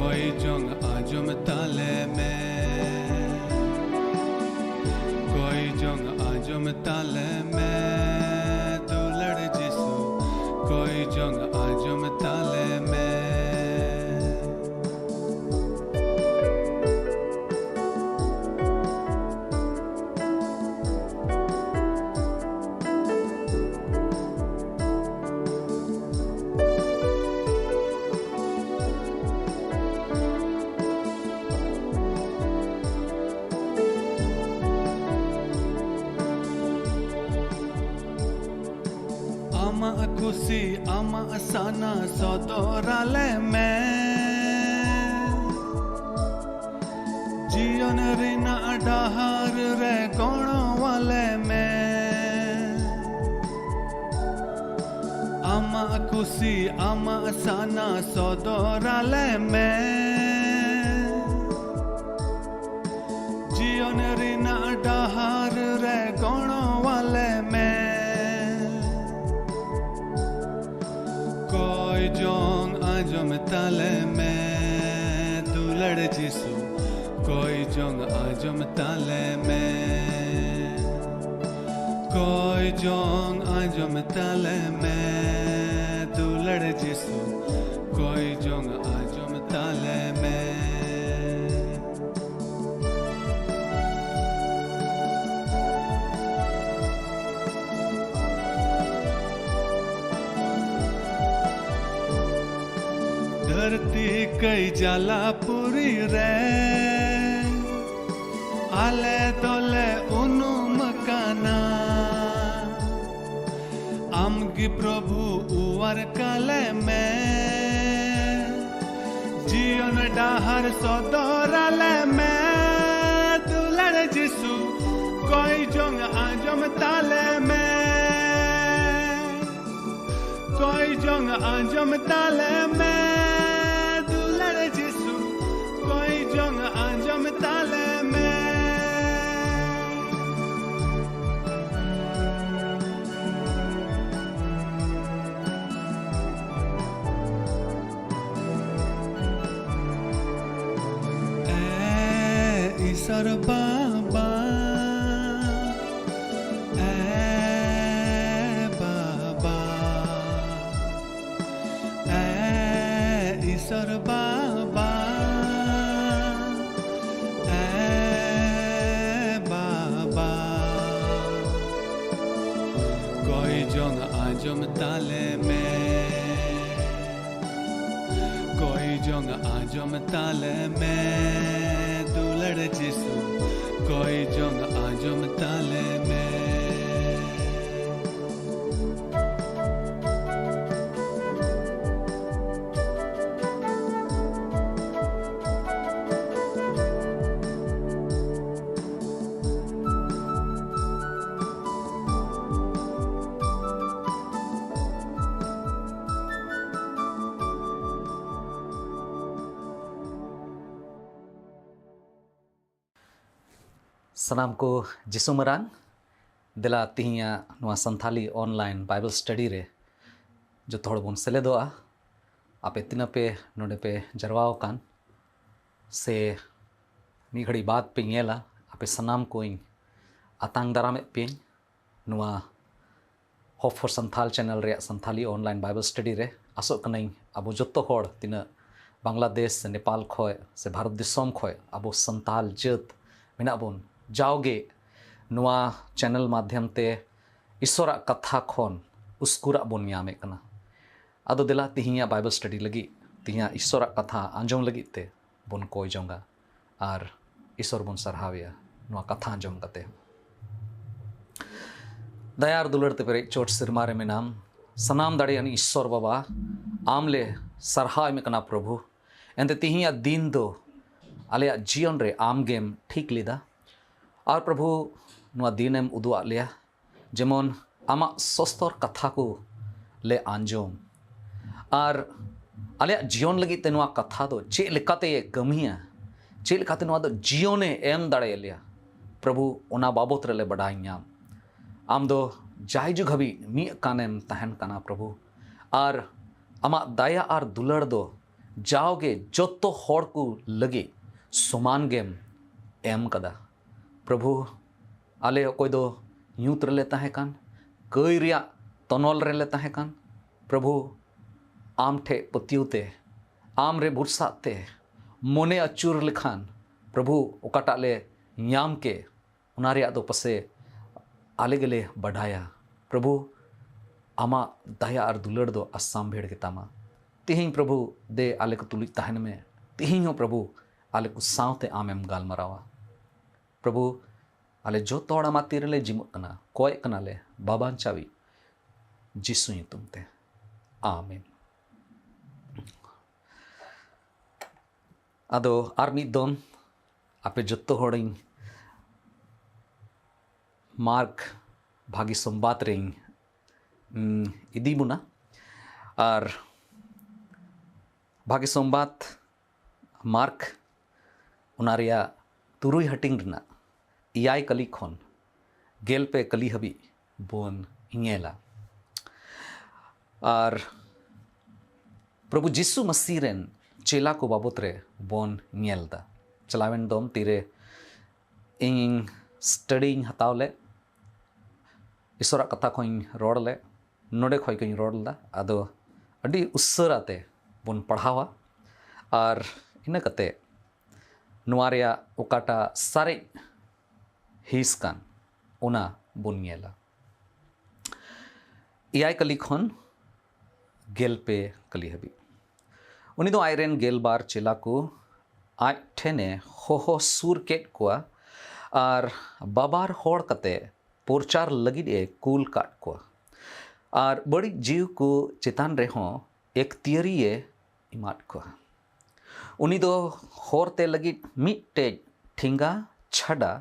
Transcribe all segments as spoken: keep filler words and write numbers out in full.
ᱠᱚᱭ ᱡᱚᱝ ᱟᱸᱡᱚᱢ ᱛᱟᱞᱮ ᱢᱮ, ᱠᱚᱭ ᱡᱚᱝ ᱟᱸᱡᱚᱢ ᱛᱟᱞᱮ ᱢᱮ, ᱫᱩᱞᱟᱹᱲ ᱡᱤᱥᱩ, ᱠᱚᱭ ᱡᱚᱝ ᱟᱸᱡᱚᱢ ᱛᱟᱞᱮ ᱢᱮ᱾ ᱟᱢᱟᱜ ᱠᱩᱥᱤ, ᱟᱢᱟᱜ ᱥᱟᱱᱟ ᱥᱚᱫᱚᱨ ᱟᱞᱮ ᱢᱮ᱾ ᱡᱤᱭᱚᱱ ᱨᱮᱱᱟᱜ ᱰᱟᱦᱟᱨ ᱨᱮ ᱜᱚᱲᱚ ᱟᱞᱮ ᱢᱮ᱾ ᱟᱢᱟᱜ ᱠᱩᱥᱤ, ᱟᱢᱟᱜ ᱥᱟᱱᱟ ᱥᱚᱫᱚᱨ ᱟᱞᱮ ᱢᱮ᱾ ᱡᱤᱭᱚᱱ ᱨᱮᱱᱟᱜ ᱰᱟᱦᱟᱨ ᱨᱮ ᱜᱚᱲᱚ ᱟᱞᱮ ᱢᱮ᱾ ᱠᱚᱭ ᱡᱚᱝ ᱟᱸᱡᱚᱢ ᱛᱟᱞᱮ ᱢᱮ, ᱫᱩᱞᱟᱹᱲ ᱡᱤᱥᱩ, ᱠᱚᱭ ᱡᱚᱝ ᱟᱸᱡᱚᱢ ᱛᱟᱞᱮ ᱢᱮ, ᱠᱚᱭ ᱡᱚᱝ ᱟᱸᱡᱚᱢ ᱛᱟᱞᱮ ᱢᱮ, ᱫᱩᱞᱟᱹᱲ ᱡᱤᱥᱩ, ᱠᱚᱭ ᱡᱚᱝ ᱟᱸᱡᱚᱢ ᱛᱟᱞᱮ ᱢᱮ᱾ ᱫᱷᱟᱹᱨᱛᱤ ᱠᱟᱹᱭ ᱡᱟᱞᱟᱯᱩᱨᱤ ᱨᱮ ᱟᱞᱮ ᱫᱚᱞᱮ ᱩᱱᱩᱢ ᱟᱠᱟᱱᱟ᱾ ᱟᱢ ᱜᱮ ᱯᱨᱚᱵᱷᱩ ᱚᱣᱟᱨ ᱠᱟᱞᱮ ᱢᱮ, ᱡᱤᱭᱚᱱ ᱰᱟᱦᱟᱨ ᱥᱚᱫᱚᱨ ᱟᱞᱮ ᱢᱮ, ᱫᱩᱞᱟᱹᱲ ᱡᱤᱥᱩ ᱠᱚᱭ ᱡᱚᱝ ᱟᱸᱡᱚᱢ ᱛᱟᱞᱮ ᱢᱮ, ᱠᱚᱭ ᱡᱚᱝ ᱟᱸᱡᱚᱢ ᱛᱟᱞᱮ ᱢᱮ, ᱫᱩᱞᱟᱹᱲ ᱡᱤᱥᱩ ᱠᱚᱭ ᱡᱚᱝ ᱟᱸᱡᱚᱢ ᱛᱟᱞᱮ ᱢᱮ᱾ ᱥᱚᱨ ᱵᱟᱵᱟ, ᱮ ᱵᱟᱵᱟ, ᱮ ᱤᱥᱚᱨ ᱵᱟᱵᱟ, ᱮ ᱵᱟᱵᱟ, ᱠᱚᱭ ᱡᱚᱝ ᱟᱸᱡᱚᱢ ᱛᱟᱞᱮ ᱢᱮ᱾ ᱠᱚᱭ ᱡᱚᱝ ᱟᱸᱡᱚᱢ ᱛᱟᱞᱮ ᱢᱮ, ᱫᱩᱞᱟᱹᱲ ᱡᱤᱥᱩ, ᱠᱚᱭ ᱡᱚᱝ ᱟᱸᱡᱚᱢ ᱛᱟᱞᱮ ᱢᱮ᱾ ᱥᱟᱱᱟᱢ ᱠᱚ ᱡᱤᱥᱩ ᱢᱟᱨᱟᱝ, ᱫᱮᱞᱟ ᱛᱤᱦᱤᱧᱟᱜ ᱱᱚᱣᱟ ᱥᱟᱱᱛᱷᱟᱞᱤ online Bible study ᱨᱮ ᱡᱚᱛᱚ ᱦᱚᱲ ᱵᱚᱱ ᱥᱮᱞᱮᱫᱚᱜᱼᱟ᱾ ᱟᱯᱮ ᱛᱤᱱᱟᱹᱜ ᱯᱮ ᱱᱚᱰᱮ ᱯᱮ ᱡᱟᱨᱣᱟ ᱟᱠᱟᱱ ᱥᱮ ᱢᱤᱫ ᱜᱷᱟᱹᱲᱤ ᱵᱟᱫ ᱯᱮ ᱧᱮᱞᱟ, ᱟᱯᱮ ᱥᱟᱱᱟᱢ ᱠᱚᱧ ᱟᱛᱟᱝ ᱫᱟᱨᱟᱢᱮᱫ ᱯᱮᱭᱟᱹᱧ ᱱᱚᱣᱟ Hope for Santhal channel ᱨᱮᱭᱟᱜ ᱥᱟᱱᱛᱷᱟᱞᱤ online Bible study ᱨᱮ᱾ ᱟᱥᱚᱜ ᱠᱟᱹᱱᱟᱹᱧ ᱟᱵᱚ ᱡᱚᱛᱚ ᱦᱚᱲ ᱛᱤᱱᱟᱹᱜ ᱵᱟᱝᱞᱟᱫᱮᱥ ᱥᱮ ᱱᱮᱯᱟᱞ ᱠᱷᱚᱡ ᱥᱮ ᱵᱷᱟᱨᱚᱛ ᱫᱤᱥᱚᱢ ᱠᱷᱚᱡ ᱟᱵᱚ ᱥᱟᱱᱛᱟᱞ ᱡᱟᱹᱛ ᱢᱮᱱᱟᱜ ᱵᱚᱱ, ᱡᱟᱣᱜᱮ ᱱᱚᱣᱟ channel ᱢᱟᱫᱷᱭᱚᱢ ᱛᱮ ᱤᱥᱚᱨᱟᱜ ᱠᱟᱛᱷᱟ ᱠᱷᱚᱱ ᱩᱥᱠᱩᱨᱟᱜ ᱵᱚᱱ ᱧᱟᱢᱮᱫ ᱠᱟᱱᱟ᱾ ᱟᱫᱚ ᱫᱮᱞᱟ ᱛᱤᱦᱤᱧᱟᱜ Bible study ᱞᱟᱹᱜᱤᱫ, ᱛᱤᱦᱤᱧᱟᱜ ᱤᱥᱚᱨᱟᱜ ᱠᱟᱛᱷᱟ ᱟᱸᱡᱚᱢ ᱞᱟᱹᱜᱤᱫ ᱛᱮ ᱵᱚᱱ ᱠᱚᱭ ᱡᱚᱝᱟ ᱟᱨ ᱤᱥᱚᱨ ᱵᱚᱱ ᱥᱟᱨᱦᱟᱣᱮᱭᱟ ᱱᱚᱣᱟ ᱠᱟᱛᱷᱟ ᱟᱸᱡᱚᱢ ᱠᱟᱛᱮ᱾ ᱫᱟᱭᱟ ᱟᱨ ᱫᱩᱞᱟᱹᱲ ᱛᱮ ᱯᱮᱨᱮᱡ ᱪᱚᱴ ᱥᱮᱨᱢᱟ ᱨᱮ ᱢᱮᱱᱟᱢ, ᱥᱟᱱᱟᱢ ᱫᱟᱲᱮᱭᱟᱱ ᱤᱥᱚᱨ ᱵᱟᱵᱟ, ᱟᱢ ᱞᱮ ᱥᱟᱨᱦᱟᱣ ᱮᱢ ᱠᱟᱱᱟ ᱯᱨᱚᱵᱷᱩ᱾ ᱮᱱᱛᱮ ᱛᱤᱦᱤᱧᱟᱜ ᱫᱤᱱ ᱫᱚ ᱟᱞᱮᱭᱟᱜ ᱡᱤᱭᱚᱱ ᱨᱮ ᱟᱢ ᱜᱮᱢ ᱴᱷᱤᱠ ᱞᱮᱫᱟ᱾ ᱟᱨ ᱯᱨᱚᱵᱷᱩ, ᱱᱚᱣᱟ ᱫᱤᱱᱮᱢ ᱩᱫᱩᱜ ᱟᱫ ᱞᱮᱭᱟ, ᱡᱮᱢᱚᱱ ᱟᱢᱟᱜ ᱥᱚᱥᱛᱚᱨ ᱠᱟᱛᱷᱟ ᱠᱚ ᱞᱮ ᱟᱸᱡᱚᱢ ᱟᱨ ᱟᱞᱮᱭᱟᱜ ᱡᱤᱭᱚᱱ ᱞᱟᱹᱜᱤᱫ ᱛᱮ ᱱᱚᱣᱟ ᱠᱟᱛᱷᱟ ᱫᱚ ᱪᱮᱫ ᱞᱮᱠᱟᱛᱮ ᱠᱟᱹᱢᱤᱭᱟ, ᱪᱮᱫ ᱞᱮᱠᱟᱛᱮ ᱱᱚᱣᱟ ᱫᱚ ᱡᱤᱭᱚᱱᱮ ᱮᱢ ᱫᱟᱲᱮᱭᱟᱞᱮᱭᱟ, ᱯᱨᱚᱵᱷᱩ, ᱚᱱᱟ ᱵᱟᱵᱚᱛ ᱨᱮᱞᱮ ᱵᱟᱰᱟᱭ ᱧᱟᱢ᱾ ᱟᱢ ᱫᱚ ᱡᱟᱭᱡᱩᱜᱽ ᱦᱟᱹᱵᱤᱡ ᱢᱤᱫ ᱠᱟᱱᱮᱢ ᱛᱟᱦᱮᱱ ᱠᱟᱱᱟ ᱯᱨᱚᱵᱷᱩ, ᱟᱨ ᱟᱢᱟᱜ ᱫᱟᱭᱟ ᱟᱨ ᱫᱩᱞᱟᱹᱲ ᱫᱚ ᱡᱟᱣᱜᱮ ᱡᱚᱛᱚ ᱦᱚᱲ ᱠᱚ ᱞᱟᱹᱜᱤᱫ ᱥᱚᱢᱟᱱ ᱜᱮᱢ ᱮᱢ ᱠᱟᱫᱟ᱾ ᱯᱨᱚᱵᱷᱩ, ᱟᱞᱮ ᱚᱠᱚᱭ ᱫᱚ ᱧᱩᱛ ᱨᱮᱞᱮ ᱛᱟᱦᱮᱸ ᱠᱟᱱ, ᱠᱟᱹᱭ ᱨᱮᱭᱟᱜ ᱛᱚᱱᱚᱞ ᱨᱮᱞᱮ ᱛᱟᱦᱮᱸ ᱠᱟᱱ, ᱯᱨᱚᱵᱷᱩ, ᱟᱢ ᱴᱷᱮᱱ ᱯᱟᱹᱛᱭᱟᱹᱣ ᱛᱮ, ᱟᱢ ᱨᱮ ᱵᱷᱚᱨᱥᱟᱜ ᱛᱮ, ᱢᱚᱱᱮ ᱟᱹᱪᱩᱨ ᱞᱮᱠᱷᱟᱱ, ᱯᱨᱚᱵᱷᱩ, ᱚᱠᱟᱴᱟᱜ ᱞᱮ ᱧᱟᱢ ᱠᱮ, ᱚᱱᱟ ᱨᱮᱭᱟᱜ ᱫᱚ ᱯᱟᱥᱮ ᱟᱞᱮ ᱜᱮᱞᱮ ᱵᱟᱰᱟᱭᱟ᱾ ᱯᱨᱚᱵᱷᱩ, ᱟᱢᱟᱜ ᱫᱟᱭᱟ ᱟᱨ ᱫᱩᱞᱟᱹᱲ ᱫᱚ ᱟᱥᱟᱢᱵᱷᱮᱲ ᱜᱮᱛᱟᱢᱟ᱾ ᱛᱤᱦᱤᱧ ᱯᱨᱚᱵᱷᱩ, ᱫᱮ ᱟᱞᱮ ᱠᱚ ᱛᱩᱞᱩᱡ ᱛᱟᱦᱮᱱ ᱢᱮ᱾ ᱛᱤᱦᱤᱧ ᱦᱚᱸ ᱯᱨᱚᱵᱷᱩ, ᱟᱞᱮ ᱠᱚ ᱥᱟᱶᱛᱮ ᱟᱢᱮᱢ ᱜᱟᱞᱢᱟᱨᱟᱣᱟ᱾ ᱯᱨᱚᱵᱷᱩ, ᱟᱞᱮ ᱡᱚᱛᱚ ᱦᱚᱲ ᱟᱢᱟᱜ ᱛᱤ ᱨᱮᱞᱮ ᱡᱤᱢᱟᱹᱜ ᱠᱟᱱᱟ, ᱠᱚᱭᱮᱜ ᱠᱟᱱᱟᱞᱮ, ᱵᱟᱵᱟᱧᱪᱟᱣᱤᱡ ᱡᱤᱥᱩ ᱧᱩᱛᱩᱢ ᱛᱮ, ᱟᱢᱮᱱ᱾ ᱟᱫᱚ ᱟᱨ ᱢᱤᱫ ᱫᱚᱢ ᱟᱯᱮ ᱡᱚᱛᱚ ᱦᱚᱲᱤᱧ ᱢᱟᱨᱠ ᱵᱷᱟᱹᱜᱤ ᱥᱚᱢᱵᱟᱫ ᱨᱮᱧ, ᱩᱸ, ᱤᱫᱤ ᱵᱚᱱᱟ᱾ ᱟᱨ ᱵᱷᱟᱹᱜᱤ ᱥᱚᱢᱵᱟᱫ ᱢᱟᱨᱠ, ᱚᱱᱟ ᱨᱮᱭᱟᱜ ᱛᱩᱨᱩᱭ ᱦᱟᱹᱴᱤᱧ ᱨᱮᱱᱟᱜ ᱮᱭᱟᱭ ᱠᱟᱹᱞᱤ ᱠᱷᱚᱱ ᱜᱮᱞ ᱯᱮ ᱠᱟᱹᱞᱤ ᱦᱟᱹᱵᱤᱡ ᱵᱚᱱ ᱧᱮᱞᱟ᱾ ᱟᱨ ᱯᱨᱚᱵᱷᱩ ᱡᱤᱥᱩ ᱢᱟᱹᱥᱤ ᱨᱮᱱ ᱪᱮᱞᱟ ᱠᱚ ᱵᱟᱵᱚᱛ ᱨᱮ ᱵᱚᱱ ᱧᱮᱞ ᱮᱫᱟ᱾ ᱪᱟᱞᱟᱣᱮᱱ ᱫᱚᱢ ᱛᱤᱨᱮ ᱤᱧ ᱥᱴᱟᱰᱤᱧ ᱦᱟᱛᱟᱣ ᱞᱮᱫ, ᱤᱥᱚᱨᱟᱜ ᱠᱟᱛᱷᱟ ᱠᱷᱚᱱ ᱤᱧ ᱨᱚᱲ ᱞᱮᱫ, ᱱᱚᱰᱮ ᱠᱷᱚᱱ ᱜᱤᱧ ᱨᱚᱲ ᱞᱮᱫᱟ᱾ ᱟᱫᱚ ᱟᱹᱰᱤ ᱩᱥᱟᱹᱨᱟ ᱛᱮ ᱵᱚᱱ ᱯᱟᱲᱦᱟᱣᱟ ᱟᱨ ᱤᱱᱟᱹ ᱠᱟᱛᱮ ᱱᱚᱣᱟ ᱨᱮᱭᱟᱜ ᱚᱠᱟᱴᱟᱜ ᱥᱟᱨᱮᱡ ᱦᱤᱸᱥ ᱠᱟᱱ, ᱚᱱᱟ ᱵᱚᱱ ᱧᱮᱞᱟ᱾ ᱮᱭᱟᱭ ᱠᱟᱹᱞᱤ ᱠᱷᱚᱱ ᱜᱮᱞ ᱯᱮ ᱠᱟᱹᱞᱤ ᱦᱟᱹᱵᱤᱡ᱾ ᱩᱱᱤ ᱫᱚ ᱟᱡᱨᱮᱱ ᱜᱮᱞᱵᱟᱨ ᱪᱮᱞᱟ ᱠᱚ ᱟᱡ ᱴᱷᱮᱱᱮ ᱦᱚᱦᱚ ᱥᱩᱨ ᱠᱮᱫ ᱠᱚᱣᱟ ᱟᱨ ᱵᱟᱵᱟᱨ ᱦᱚᱲ ᱠᱟᱛᱮ ᱯᱨᱚᱪᱟᱨ ᱞᱟᱹᱜᱤᱫ ᱮ ᱠᱩᱞ ᱠᱟᱫ ᱠᱚᱣᱟ ᱟᱨ ᱵᱟᱹᱲᱤᱡ ᱡᱤᱣᱤ ᱠᱚ ᱪᱮᱛᱟᱱ ᱨᱮᱦᱚᱸ ᱮᱠᱛᱤᱭᱟᱹᱨᱤ ᱮ ᱮᱢᱟᱫ ᱠᱚᱣᱟ᱾ ᱩᱱᱤ ᱫᱚ ᱦᱚᱨ ᱛᱮ ᱞᱟᱹᱜᱤᱫ ᱢᱤᱫᱴᱮᱡ ᱴᱷᱮᱸᱜᱟ ᱪᱷᱟᱰᱟ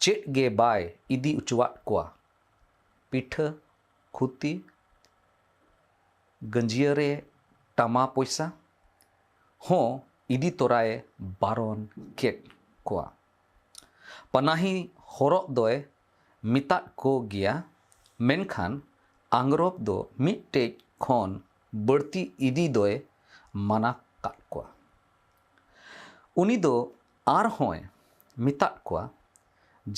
ᱪᱮᱫ ᱜᱮ ᱵᱟᱭ ᱤᱫᱤ ᱚᱪᱚᱣᱟᱫ ᱠᱚᱣᱟ᱾ ᱯᱤᱴᱷᱟᱹ, ᱠᱷᱩᱛᱤ, ᱜᱟᱹᱡᱭᱟᱹ ᱨᱮ ᱴᱟᱢᱟ ᱯᱚᱭᱥᱟ ᱦᱚᱸ ᱤᱫᱤ ᱛᱚᱨᱟᱭ ᱵᱟᱨᱚᱱ ᱠᱮᱫ ᱠᱚᱣᱟ᱾ ᱯᱟᱱᱟᱦᱤ ᱦᱚᱨᱚᱜ ᱫᱚᱭ ᱢᱮᱛᱟᱫ ᱠᱚ ᱜᱮᱭᱟ, ᱢᱮᱱᱠᱷᱟᱱ ᱟᱝᱜᱽᱨᱚᱵ ᱫᱚ ᱢᱤᱫᱴᱮᱡ ᱠᱷᱚᱱ ᱵᱟᱹᱲᱛᱤ ᱤᱫᱤ ᱫᱚᱭ ᱢᱟᱱᱟ ᱠᱟᱫ ᱠᱚᱣᱟ᱾ ᱩᱱᱤ ᱫᱚ ᱟᱨᱦᱚᱸᱭ ᱢᱮᱛᱟᱫ ᱠᱚᱣᱟ,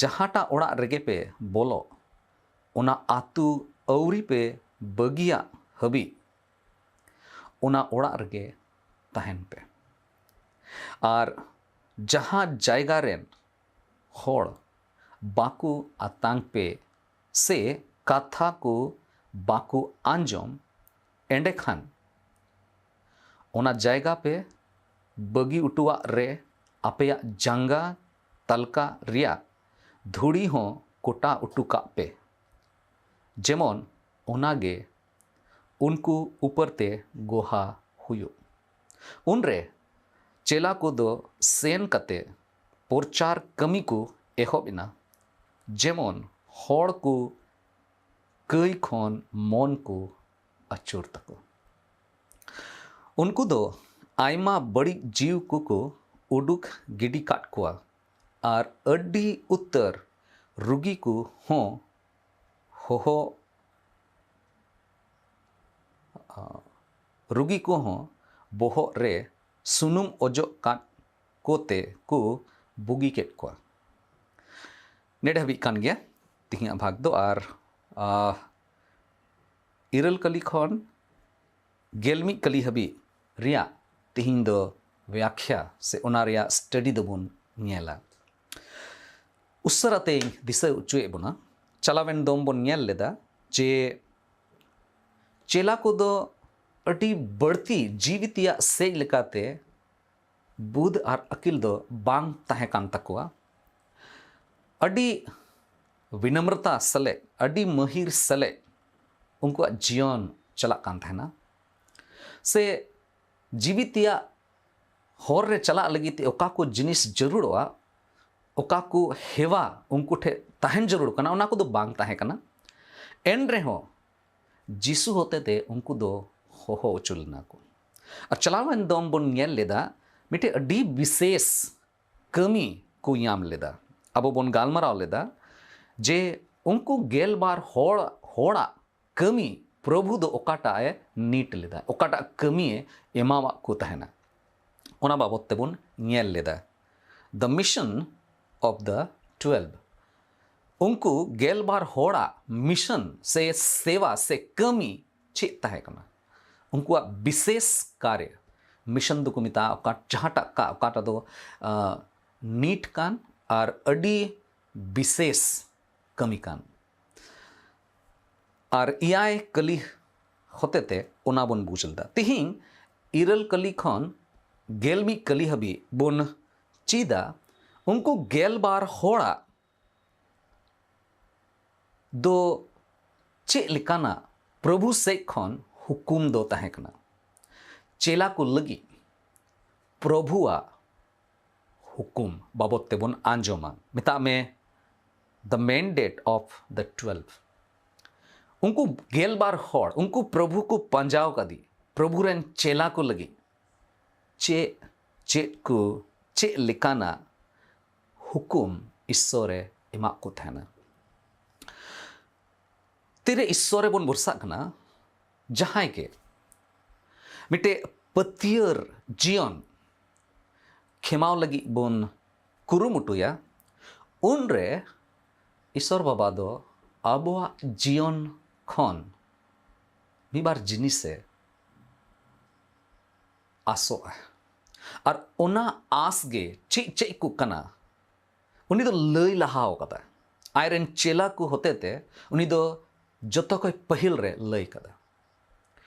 ᱡᱟᱦᱟᱸᱴᱟᱜ ᱚᱲᱟᱜ ᱨᱮᱜᱮ ᱯᱮ ᱵᱚᱞᱚᱜ, ᱚᱱᱟ ᱟᱹᱛᱩ ᱟᱹᱣᱨᱤ ᱯᱮ ᱵᱟᱹᱜᱤᱭᱟᱜ ᱦᱟᱹᱵᱤᱡ ᱚᱱᱟ ᱚᱲᱟᱜ ᱨᱮᱜᱮ ᱛᱟᱦᱮᱱ ᱯᱮ᱾ ᱟᱨ ᱡᱟᱦᱟᱸ ᱡᱟᱭᱜᱟ ᱨᱮᱱ ᱦᱚᱲ ᱵᱟᱠᱚ ᱟᱛᱟᱝ ᱯᱮ ᱥᱮ ᱠᱟᱛᱷᱟ ᱠᱚ ᱵᱟᱠᱚ ᱟᱸᱡᱚᱢ, ᱮᱸᱰᱮᱠᱷᱟᱱ ᱚᱱᱟ ᱡᱟᱭᱜᱟ ᱯᱮ ᱵᱟᱹᱜᱤ ᱚᱴᱚᱣᱟᱜ ᱨᱮ ᱟᱯᱮᱭᱟᱜ ᱡᱟᱸᱜᱟ ᱛᱟᱞᱠᱟ ᱨᱮᱭᱟᱜ ᱫᱷᱩᱲᱤ ᱦᱚᱸ ᱠᱚᱴᱟ ᱚᱴᱚ ᱠᱟᱜ ᱯᱮ, ᱡᱮᱢᱚᱱ ᱚᱱᱟᱜᱮ ᱩᱱᱠᱩ ᱩᱯᱟᱹᱨ ᱛᱮ ᱜᱚᱦᱟ ᱦᱩᱭᱩᱜ᱾ ᱩᱱᱨᱮ ᱪᱮᱞᱟ ᱠᱚᱫᱚ ᱥᱮᱱ ᱠᱟᱛᱮ ᱯᱨᱚᱪᱟᱨ ᱠᱟᱹᱢᱤ ᱠᱚ ᱮᱦᱚᱵ ᱮᱱᱟ, ᱡᱮᱢᱚᱱ ᱦᱚᱲ ᱠᱚ ᱠᱟᱹᱭ ᱠᱷᱚᱱ ᱢᱚᱱ ᱠᱚ ᱟᱹᱪᱩᱨ ᱛᱟᱠᱚ᱾ ᱩᱱᱠᱩ ᱫᱚ ᱟᱭᱢᱟ ᱵᱟᱹᱲᱤᱡ ᱡᱤᱣ ᱠᱚᱠᱚ ᱩᱰᱩᱠ ᱜᱤᱰᱤ ᱠᱟᱫ ᱠᱚᱣᱟ ᱟᱨ ᱟᱹᱰᱤ ᱩᱛᱟᱹᱨ ᱨᱩᱜᱤ ᱠᱚ ᱦᱚᱸ ᱦᱚᱦᱚ ᱨᱩᱜᱤ ᱠᱚᱦᱚᱸ ᱵᱚᱦᱚᱜ ᱨᱮ ᱥᱩᱱᱩᱢ ᱚᱡᱚᱜ ᱠᱟᱫ ᱠᱚᱛᱮ ᱠᱚ ᱵᱩᱜᱤ ᱠᱮᱫ ᱠᱚᱣᱟ᱾ ᱱᱮᱰᱮ ᱦᱟᱹᱵᱤᱡ ᱠᱟᱱ ᱜᱮᱭᱟ ᱛᱮᱦᱮᱧᱟᱜ ᱵᱷᱟᱜᱽ ᱫᱚ᱾ ᱟᱨ ᱤᱨᱟᱹᱞ ᱠᱟᱹᱞᱤ ᱠᱷᱚᱱ ᱜᱮᱞ ᱢᱤᱫ ᱠᱟᱹᱞᱤ ᱦᱟᱹᱵᱤᱡ ᱨᱮᱭᱟᱜ ᱛᱮᱦᱮᱧ ᱫᱚ ᱵᱮᱭᱟᱠᱷᱭᱟ ᱥᱮ ᱚᱱᱟ ᱨᱮᱭᱟᱜ ᱥᱴᱟᱰᱤ ᱫᱚᱵᱚᱱ ᱧᱮᱞᱟ᱾ ᱩᱥᱟᱹᱨᱟ ᱛᱮᱧ ᱫᱤᱥᱟᱹ ᱦᱚᱪᱚᱭᱮᱫ ᱵᱚᱱᱟ, ᱪᱟᱞᱟᱣᱮᱱ ᱫᱚᱢ ᱵᱚᱱ ᱧᱮᱞ ᱞᱮᱫᱟ ᱡᱮ ᱪᱮᱞᱟ ᱠᱚᱫᱚ ᱟᱹᱰᱤ ᱵᱟᱹᱲᱛᱤ ᱡᱤᱣᱤ ᱛᱮᱭᱟᱜ ᱥᱮᱡ ᱞᱮᱠᱟᱛᱮ ᱵᱩᱫᱷ ᱟᱨ ᱟᱹᱠᱤᱞ ᱫᱚ ᱵᱟᱝ ᱛᱟᱦᱮᱸ ᱠᱟᱱ ᱛᱟᱠᱚᱣᱟ᱾ ᱟᱹᱰᱤ ᱵᱤᱱᱚᱢᱨᱚᱛᱟ ᱥᱟᱞᱮᱜ, ᱟᱹᱰᱤ ᱢᱟᱹᱦᱤᱨ ᱥᱟᱞᱮᱜ ᱩᱱᱠᱩᱣᱟᱜ ᱡᱤᱭᱚᱱ ᱪᱟᱞᱟᱜ ᱠᱟᱱ ᱛᱟᱦᱮᱱᱟ᱾ ᱥᱮ ᱡᱤᱣᱤ ᱛᱮᱭᱟᱜ ᱦᱚᱨ ᱨᱮ ᱪᱟᱞᱟᱜ ᱞᱟᱹᱜᱤᱫ ᱛᱮ ᱚᱠᱟ ᱠᱚ ᱡᱤᱱᱤᱥ ᱡᱟᱹᱨᱩᱲᱚᱜᱼᱟ, ᱚᱠᱟ ᱠᱚ ᱦᱮᱣᱟ ᱩᱱᱠᱩ ᱴᱷᱮᱱ ᱛᱟᱦᱮᱱ ᱡᱟᱹᱨᱩᱲ ᱠᱟᱱᱟ, ᱚᱱᱟ ᱠᱚᱫᱚ ᱵᱟᱝ ᱛᱟᱦᱮᱸ ᱠᱟᱱᱟ᱾ ᱮᱱ ᱨᱮᱦᱚᱸ ᱡᱤᱥᱩ ᱦᱚᱛᱮᱛᱮ ᱩᱱᱠᱩ ᱫᱚ ᱦᱚᱦᱚ ᱦᱚᱪᱚ ᱞᱮᱱᱟ ᱠᱚ᱾ ᱟᱨ ᱪᱟᱞᱟᱣᱮᱱ ᱫᱚᱢ ᱵᱚᱱ ᱧᱮᱞ ᱞᱮᱫᱟ, ᱢᱤᱫᱴᱮᱡ ᱟᱹᱰᱤ ᱵᱤᱥᱮᱥ ᱠᱟᱹᱢᱤ ᱠᱚ ᱧᱟᱢ ᱞᱮᱫᱟ᱾ ᱟᱵᱚ ᱵᱚᱱ ᱜᱟᱞᱢᱟᱨᱟᱣ ᱞᱮᱫᱟ ᱡᱮ ᱩᱱᱠᱩ ᱜᱮᱞ ᱵᱟᱨ ᱦᱚᱲ, ᱦᱚᱲᱟᱜ ᱠᱟᱹᱢᱤ ᱯᱨᱚᱵᱷᱩ ᱫᱚ ᱚᱠᱟᱴᱟᱜ ᱮ ᱱᱤᱴ ᱞᱮᱫᱟ, ᱚᱠᱟᱴᱟᱜ ᱠᱟᱹᱢᱤ ᱮ ᱮᱢᱟᱣᱟᱫ ᱠᱚ ᱛᱟᱦᱮᱱᱟ, ᱚᱱᱟ ᱵᱟᱵᱚᱛ ᱛᱮᱵᱚᱱ ᱧᱮᱞ ᱞᱮᱫᱟ᱾ The mission of the twelve. ᱩᱱᱠᱩ ᱜᱮᱞᱵᱟᱨ ᱦᱚᱲᱟᱜ mission ᱥᱮ ᱥᱮᱵᱟ ᱥᱮ ᱠᱟᱹᱢᱤ ᱪᱮᱫ ᱛᱟᱦᱮᱸ ᱠᱟᱱᱟ? ᱩᱱᱠᱩᱣᱟᱜ ᱵᱤᱥᱮᱥ ᱠᱟᱨᱭᱚ, mission ᱫᱚᱠᱚ ᱢᱮᱛᱟᱜᱼᱟ ᱚᱠᱟ, ᱡᱟᱦᱟᱸᱴᱟᱜ ᱠᱟ-, ᱚᱠᱟᱴᱟᱜ ᱫᱚ ᱱᱤᱴ ᱠᱟᱱ ᱟᱨ ᱟᱹᱰᱤ ᱵᱤᱥᱮᱥ ᱠᱟᱹᱢᱤ ᱠᱟᱱ᱾ ᱟᱨ ᱮᱭᱟᱭ ᱠᱟᱹᱞᱤ ᱦᱚᱛᱮᱛᱮ ᱚᱱᱟ ᱵᱚᱱ ᱵᱩᱡᱽ ᱞᱮᱫᱟ᱾ ᱛᱤᱦᱤᱧ ᱤᱨᱟᱹᱞ ᱠᱟᱹᱞᱤ ᱠᱷᱚᱱ ᱜᱮᱞ ᱢᱤᱫ ᱠᱟᱹᱞᱤ ᱦᱟᱹᱵᱤᱡ ᱵᱚᱱ ᱪᱮᱫᱟ᱾ ᱩᱱᱠᱩ ᱜᱮᱞᱵᱟᱨ ᱦᱚᱲᱟᱜ ᱫᱚ ᱪᱮᱫ ᱞᱮᱠᱟᱱᱟᱜ ᱯᱨᱚᱵᱷᱩ ᱥᱮᱫ ᱠᱷᱚᱱ ᱦᱩᱠᱩᱢ ᱫᱚ ᱛᱟᱦᱮᱸ ᱠᱟᱱᱟ? ᱪᱮᱞᱟ ᱠᱚ ᱞᱟᱹᱜᱤᱫ ᱯᱨᱚᱵᱷᱩᱣᱟᱜ ᱦᱩᱠᱩᱢ ᱵᱟᱵᱚᱫ ᱛᱮᱵᱚᱱ ᱟᱸᱡᱚᱢᱟ᱾ ᱢᱮᱛᱟᱜ ᱢᱮ, the mandate of the twelve. ᱩᱱᱠᱩ ᱜᱮᱞᱵᱟᱨ ᱦᱚᱲ, ᱩᱱᱠᱩ ᱯᱨᱚᱵᱷᱩ ᱠᱚ ᱯᱟᱸᱡᱟᱣ ᱠᱟᱫᱮ, ᱯᱨᱚᱵᱷᱩ ᱨᱮᱱ ᱪᱮᱞᱟ ᱠᱚ ᱞᱟᱹᱜᱤᱫ ᱪᱮᱫ, ᱪᱮᱫ ᱠᱚ, ᱪᱮᱫ ᱞᱮᱠᱟᱱᱟᱜ ᱦᱩᱠᱩᱢ ᱤᱥᱥᱚᱨᱮ ᱮᱢᱟᱜ ᱠᱚ ᱛᱟᱦᱮᱱᱟ? ᱛᱤᱨᱮ ᱤᱥᱥᱚᱨ ᱨᱮᱵᱚᱱ ᱵᱷᱚᱨᱥᱟᱜ ᱠᱟᱱᱟ, ᱡᱟᱦᱟᱸᱭ ᱜᱮ ᱢᱤᱫᱴᱮᱡ ᱯᱟᱹᱛᱭᱟᱹᱨ ᱡᱤᱭᱚᱱ ᱠᱷᱮᱢᱟᱣ ᱞᱟᱹᱜᱤᱫ ᱵᱚᱱ ᱠᱩᱨᱩᱢᱩᱴᱩᱭᱟ, ᱩᱱᱨᱮ ᱤᱥᱥᱚᱨ ᱵᱟᱵᱟ ᱫᱚ ᱟᱵᱚᱣᱟᱜ ᱡᱤᱭᱚᱱ ᱠᱷᱚᱱ ᱢᱤᱫ ᱵᱟᱨ ᱡᱤᱱᱤᱥᱮ ᱟᱥᱚᱜᱼᱟ᱾ ᱟᱨ ᱚᱱᱟ ᱟᱥ ᱜᱮ ᱪᱮᱫ ᱪᱮᱫ ᱠᱚ ᱠᱟᱱᱟ, ᱩᱱᱤ ᱫᱚ ᱞᱟᱹᱭ ᱞᱟᱦᱟᱣ ᱠᱟᱫᱟ᱾ ᱟᱡᱨᱮᱱ ᱪᱮᱞᱟ ᱠᱚ ᱦᱚᱛᱮᱛᱮ ᱩᱱᱤ ᱫᱚ ᱡᱚᱛᱚ ᱠᱷᱚᱱ ᱯᱟᱹᱦᱤᱞ ᱨᱮ ᱞᱟᱹᱭ ᱠᱟᱫᱟ᱾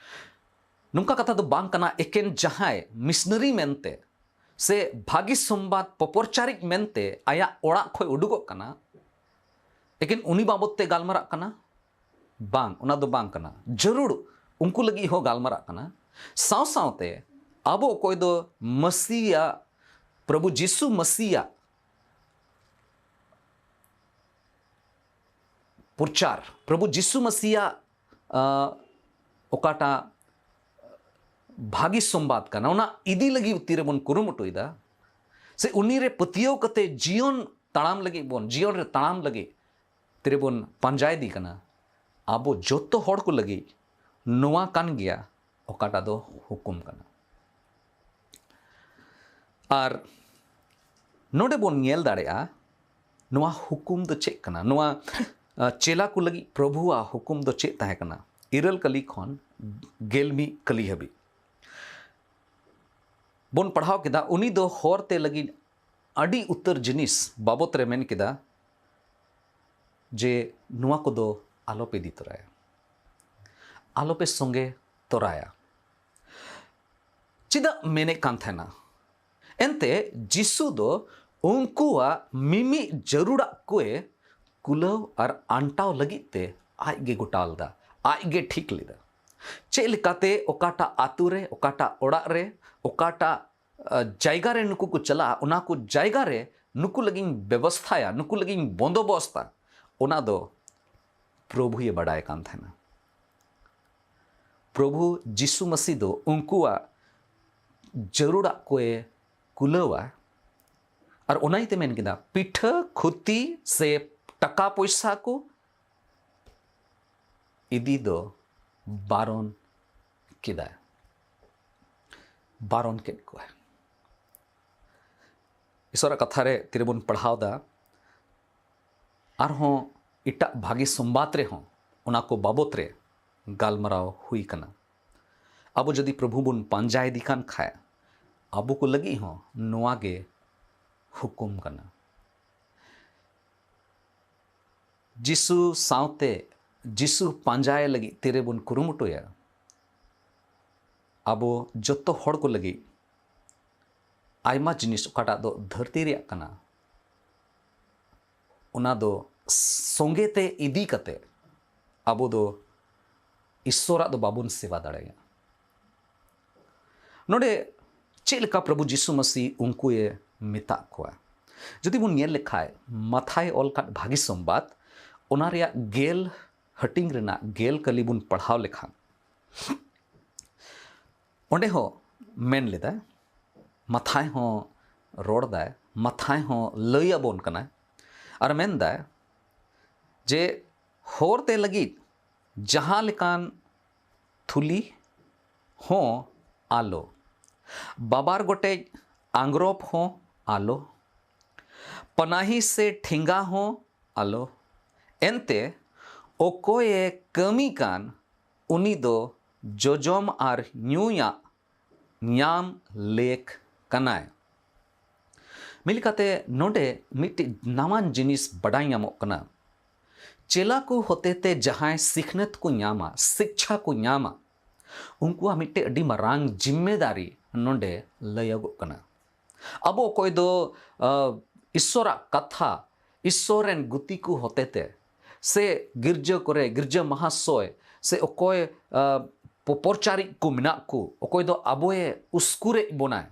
ᱱᱚᱝᱠᱟ ᱠᱟᱛᱷᱟ ᱫᱚ ᱵᱟᱝ ᱠᱟᱱᱟ ᱮᱠᱮᱱ ᱡᱟᱦᱟᱸᱭ ᱢᱤᱥᱱᱟᱨᱤ ᱢᱮᱱᱛᱮ ᱥᱮ ᱵᱷᱟᱹᱜᱤ ᱥᱚᱢᱵᱟᱫ ᱯᱚᱯᱚᱨᱪᱟᱨᱤᱡ ᱢᱮᱱᱛᱮ ᱟᱭᱟᱜ ᱚᱲᱟᱜ ᱠᱷᱚᱱ ᱩᱰᱩᱠᱚᱜ ᱠᱟᱱᱟ, ᱮᱠᱮᱱ ᱩᱱᱤ ᱵᱟᱵᱚᱫ ᱛᱮ ᱜᱟᱞᱢᱟᱨᱟᱜ ᱠᱟᱱᱟ᱾ ᱵᱟᱝ, ᱚᱱᱟ ᱫᱚ ᱵᱟᱝ ᱠᱟᱱᱟ᱾ ᱡᱟᱹᱨᱩᱲ ᱩᱱᱠᱩ ᱞᱟᱹᱜᱤᱫ ᱦᱚᱸ ᱜᱟᱞᱢᱟᱨᱟᱜ ᱠᱟᱱᱟ᱾ ᱥᱟᱶ ᱥᱟᱶᱛᱮ ᱟᱵᱚ ᱚᱠᱚᱭ ᱫᱚ ᱢᱟᱹᱥᱤᱭᱟᱜ, ᱯᱨᱚᱵᱷᱩ ᱡᱤᱥᱩ ᱢᱟᱹᱥᱤᱭᱟᱜ ᱯᱨᱚᱪᱟᱨ, ᱯᱨᱚᱵᱷᱩ ᱡᱤᱥᱩ ᱢᱟᱹᱥᱤᱭᱟᱜ, ᱟᱸ, ᱚᱠᱟᱴᱟᱜ ᱵᱷᱟᱹᱜᱤ ᱥᱚᱢᱵᱟᱫ ᱠᱟᱱᱟ, ᱚᱱᱟ ᱤᱫᱤ ᱞᱟᱹᱜᱤᱫ ᱛᱤᱨᱮᱵᱚᱱ ᱠᱩᱨᱩᱢᱩᱴᱩᱭᱮᱫᱟ, ᱥᱮ ᱩᱱᱤ ᱨᱮ ᱯᱟᱹᱛᱭᱟᱹᱣ ᱠᱟᱛᱮ ᱡᱤᱭᱚᱱ ᱛᱟᱲᱟᱢ ᱞᱟᱹᱜᱤᱫ ᱵᱚᱱ, ᱡᱤᱭᱚᱱ ᱨᱮ ᱛᱟᱲᱟᱢ ᱞᱟᱹᱜᱤᱫ ᱛᱤᱨᱮᱵᱚᱱ ᱯᱟᱸᱡᱟᱭᱮᱫᱮ ᱠᱟᱱᱟ, ᱟᱵᱚ ᱡᱚᱛᱚ ᱦᱚᱲ ᱠᱚ ᱞᱟᱹᱜᱤᱫ ᱱᱚᱣᱟ ᱠᱟᱱ ᱜᱮᱭᱟ ᱚᱠᱟᱴᱟᱜ ᱫᱚ ᱦᱩᱠᱩᱢ ᱠᱟᱱᱟ᱾ ᱟᱨ ᱱᱚᱰᱮ ᱵᱚᱱ ᱧᱮᱞ ᱫᱟᱲᱮᱭᱟᱜᱼᱟ, ᱱᱚᱣᱟ ᱦᱩᱠᱩᱢ ᱫᱚ ᱪᱮᱫ ᱠᱟᱱᱟ? ᱱᱚᱣᱟ ᱪᱮᱞᱟ ᱠᱚ ᱞᱟᱹᱜᱤᱫ ᱯᱨᱚᱵᱷᱩᱣᱟᱜ ᱦᱩᱠᱩᱢ ᱫᱚ ᱪᱮᱫ ᱛᱟᱦᱮᱸ ᱠᱟᱱᱟ? ᱤᱨᱟᱹᱞ ᱠᱟᱹᱞᱤ ᱠᱷᱚᱱ ᱜᱮᱞ ᱢᱤᱫ ᱠᱟᱹᱞᱤ ᱦᱟᱹᱵᱤᱡ ᱵᱚᱱ ᱯᱟᱲᱦᱟᱣ ᱠᱮᱫᱟ᱾ ᱩᱱᱤ ᱫᱚ ᱦᱚᱨ ᱛᱮ ᱞᱟᱹᱜᱤᱫ ᱟᱹᱰᱤ ᱩᱛᱟᱹᱨ ᱡᱤᱱᱤᱥ ᱵᱟᱵᱚᱛ ᱨᱮ ᱢᱮᱱ ᱠᱮᱫᱟ ᱡᱮ ᱱᱚᱣᱟ ᱠᱚᱫᱚ ᱟᱞᱚᱯᱮ ᱤᱫᱤ ᱛᱚᱨᱟᱭᱟ, ᱟᱞᱚᱯᱮ ᱥᱚᱸᱜᱮ ᱛᱚᱨᱟᱭᱟ᱾ ᱪᱮᱫᱟᱜ ᱢᱮᱱᱮᱫ ᱠᱟᱱ ᱛᱟᱦᱮᱱᱟ? ᱮᱱᱛᱮ ᱡᱤᱥᱩ ᱫᱚ ᱩᱱᱠᱩᱣᱟᱜ ᱢᱤᱢᱤᱫ ᱡᱟᱹᱨᱩᱲᱟᱜ ᱠᱚᱭ ᱠᱩᱞᱟᱹᱣ ᱟᱨ ᱟᱱᱴᱟᱣ ᱞᱟᱹᱜᱤᱫ ᱛᱮ ᱟᱡ ᱜᱮ ᱜᱚᱴᱟ ᱞᱮᱫᱟ, ᱟᱡ ᱜᱮ ᱴᱷᱤᱠ ᱞᱮᱫᱟ᱾ ᱪᱮᱫ ᱞᱮᱠᱟᱛᱮ ᱚᱠᱟᱴᱟᱜ ᱟᱛᱳ ᱨᱮ, ᱚᱠᱟᱴᱟᱜ ᱚᱲᱟᱜ ᱨᱮ, ᱚᱠᱟᱴᱟᱜ ᱡᱟᱭᱜᱟ ᱨᱮ ᱱᱩᱠᱩ ᱠᱚ ᱪᱟᱞᱟᱜᱼᱟ, ᱚᱱᱟ ᱠᱚ ᱡᱟᱭᱜᱟ ᱨᱮ ᱱᱩᱠᱩ ᱞᱟᱹᱜᱤᱫ ᱤᱧ ᱵᱮᱵᱚᱥᱛᱷᱟᱭᱟ, ᱱᱩᱠᱩ ᱞᱟᱹᱜᱤᱫ ᱤᱧ ᱵᱚᱱᱫᱚᱵᱚᱥᱛᱟ, ᱚᱱᱟ ᱫᱚ ᱯᱨᱚᱵᱷᱩᱭᱮ ᱵᱟᱰᱟᱭ ᱠᱟᱱ ᱛᱟᱦᱮᱱᱟ᱾ ᱯᱨᱚᱵᱷᱩ ᱡᱤᱥᱩ ᱢᱟᱹᱥᱤ ᱫᱚ ᱩᱱᱠᱩᱣᱟᱜ ᱡᱟᱹᱨᱩᱲᱟᱜ ᱠᱚᱭ ᱠᱩᱞᱟᱹᱣᱟ᱾ ᱟᱨ ᱚᱱᱟ ᱤᱭᱟᱹᱛᱮ ᱢᱮᱱ ᱠᱮᱫᱟ, ᱯᱤᱴᱷᱟᱹ, ᱠᱷᱩᱛᱤ ᱥᱮ ᱴᱟᱠᱟ ᱯᱚᱭᱥᱟ ᱠᱚ ᱤᱫᱤ ᱫᱚ ᱵᱟᱨᱚᱱ ᱠᱮᱫᱟᱭ, ᱵᱟᱨᱚᱱ ᱠᱮᱫ ᱠᱚᱣᱟᱭ᱾ ᱤᱥᱚᱨᱟᱜ ᱠᱟᱛᱷᱟ ᱨᱮ ᱛᱤᱨᱮᱵᱚᱱ ᱯᱟᱲᱦᱟᱣ ᱫᱟ, ᱟᱨᱦᱚᱸ ᱮᱴᱟᱜ ᱵᱷᱟᱹᱜᱤ ᱥᱚᱢᱵᱟᱫ ᱨᱮᱦᱚᱸ ᱚᱱᱟ ᱠᱚ ᱵᱟᱵᱚᱛ ᱨᱮ ᱜᱟᱞᱢᱟᱨᱟᱣ ᱦᱩᱭ ᱠᱟᱱᱟ᱾ ᱟᱵᱚ ᱡᱩᱫᱤ ᱯᱨᱚᱵᱷᱩ ᱵᱚᱱ ᱯᱟᱸᱡᱟ ᱤᱫᱤ ᱠᱟᱱ ᱠᱷᱟᱡ, ᱟᱵᱚ ᱠᱚ ᱞᱟᱹᱜᱤᱫ ᱦᱚᱸ ᱱᱚᱣᱟ ᱜᱮ ᱦᱩᱠᱩᱢ ᱠᱟᱱᱟ᱾ ᱡᱤᱥᱩ ᱥᱟᱶᱛᱮ ᱡᱤᱥᱩ ᱯᱟᱸᱡᱟᱭ ᱞᱟᱹᱜᱤᱫ ᱛᱤᱨᱮᱵᱚᱱ ᱠᱩᱨᱩᱢᱩᱴᱩᱭᱟ, ᱟᱵᱚ ᱡᱚᱛᱚ ᱦᱚᱲ ᱠᱚ ᱞᱟᱹᱜᱤᱫ ᱟᱭᱢᱟ ᱡᱤᱱᱤᱥ ᱚᱠᱟᱴᱟᱜ ᱫᱚ ᱫᱷᱟᱹᱨᱛᱤ ᱨᱮᱭᱟᱜ ᱠᱟᱱᱟ, ᱚᱱᱟ ᱫᱚ ᱥᱚᱸᱜᱮ ᱛᱮ ᱤᱫᱤ ᱠᱟᱛᱮ ᱟᱵᱚ ᱫᱚ ᱤᱥᱥᱚᱨᱟᱜ ᱫᱚ ᱵᱟᱵᱚᱱ ᱥᱮᱵᱟ ᱫᱟᱲᱮᱭᱟᱜᱼᱟ᱾ ᱱᱚᱰᱮ ᱪᱮᱫ ᱞᱮᱠᱟ ᱯᱨᱚᱵᱷᱩ ᱡᱤᱥᱩ ᱢᱟᱹᱥᱤ ᱩᱱᱠᱩᱭᱮ ᱢᱮᱛᱟᱜ ᱠᱚᱣᱟ? ᱡᱩᱫᱤ ᱵᱚᱱ ᱧᱮᱞ ᱞᱮᱠᱷᱟᱡ, ᱢᱟᱛᱷᱟᱭ ᱚᱞ ᱠᱟᱫ ᱵᱷᱟᱹᱜᱤ ᱥᱚᱢᱵᱟᱫ, ᱚᱱᱟ ᱨᱮᱭᱟᱜ ᱜᱮᱞ ᱦᱟᱹᱴᱤᱧ ᱨᱮᱱᱟᱜ ᱜᱮᱞ ᱠᱟᱹᱞᱤ ᱵᱚᱱ ᱯᱟᱲᱦᱟᱣ ᱞᱮᱠᱷᱟᱱ, ᱚᱸᱰᱮ ᱦᱚᱸ ᱢᱮᱱ ᱞᱮᱫᱟᱭ, ᱢᱟᱛᱷᱟᱭ ᱦᱚᱸ ᱨᱚᱲ ᱫᱟᱭ, ᱢᱟᱛᱷᱟᱭ ᱦᱚᱸ ᱞᱟᱹᱭ ᱟᱵᱚᱱ ᱠᱟᱱᱟᱭ ᱟᱨ ᱢᱮᱱ ᱫᱟᱭ ᱡᱮ ᱦᱚᱨ ᱛᱮ ᱞᱟᱹᱜᱤᱫ ᱡᱟᱦᱟᱸ ᱞᱮᱠᱟᱱ ᱛᱷᱩᱞᱤ ᱦᱚᱸ ᱟᱞᱚ, ᱵᱟᱵᱟᱨ ᱜᱚᱴᱮᱡ ᱟᱝᱜᱽᱨᱚᱵ ᱦᱚᱸ ᱟᱞᱚ, ᱯᱟᱱᱟᱦᱤ ᱥᱮ ᱴᱷᱮᱸᱜᱟ ᱦᱚᱸ ᱟᱞᱚ᱾ ᱮᱱᱛᱮ ᱚᱠᱚᱭᱮ ᱠᱟᱹᱢᱤ ᱠᱟᱱ, ᱩᱱᱤ ᱫᱚ ᱡᱚᱡᱚᱢ ᱟᱨ ᱧᱩᱭᱟᱜ ᱧᱟᱢ ᱞᱮᱠ ᱠᱟᱱᱟᱭ᱾ ᱢᱤᱫ ᱞᱮᱠᱟᱛᱮ ᱱᱚᱰᱮ ᱢᱤᱫᱴᱤᱡ ᱱᱟᱣᱟᱱ ᱡᱤᱱᱤᱥ ᱵᱟᱰᱟᱭ ᱧᱟᱢᱚᱜ ᱠᱟᱱᱟ᱾ ᱪᱮᱞᱟ ᱠᱚ ᱦᱚᱛᱮᱛᱮ ᱡᱟᱦᱟᱸᱭ ᱥᱤᱠᱷᱱᱟᱹᱛ ᱠᱚ ᱧᱟᱢᱟ, ᱥᱤᱠᱪᱷᱟ ᱠᱚ ᱧᱟᱢᱟ, ᱩᱱᱠᱩᱣᱟᱜ ᱢᱤᱫᱴᱮᱡ ᱟᱹᱰᱤ ᱢᱟᱨᱟᱝ ᱡᱤᱢᱢᱮᱫᱟᱨᱤ ᱱᱚᱰᱮ ᱞᱟᱹᱭᱟᱹᱜᱚᱜ ᱠᱟᱱᱟ᱾ ᱟᱵᱚ ᱚᱠᱚᱭ ᱫᱚ, ᱟ, ᱤᱥᱥᱚᱨᱟᱜ ᱠᱟᱛᱷᱟ, ᱤᱥᱥᱚᱨ ᱨᱮᱱ ᱜᱩᱛᱤ ᱠᱚ ᱦᱚᱛᱮᱛᱮ, ᱥᱮ ᱜᱤᱨᱡᱟᱹ ᱠᱚᱨᱮ, ᱜᱤᱨᱡᱟᱹ ᱢᱟᱦᱟᱥᱚᱭ, ᱥᱮ ᱚᱠᱚᱭ, ᱟ, ᱯᱚ-, ᱯᱚᱨᱪᱟᱨᱤᱡ ᱠᱚ ᱢᱮᱱᱟᱜ ᱠᱚ, ᱚᱠᱚᱭ ᱫᱚ ᱟᱵᱚᱭᱮ ᱩᱥᱠᱩᱨᱮᱫ ᱵᱚᱱᱟᱭ,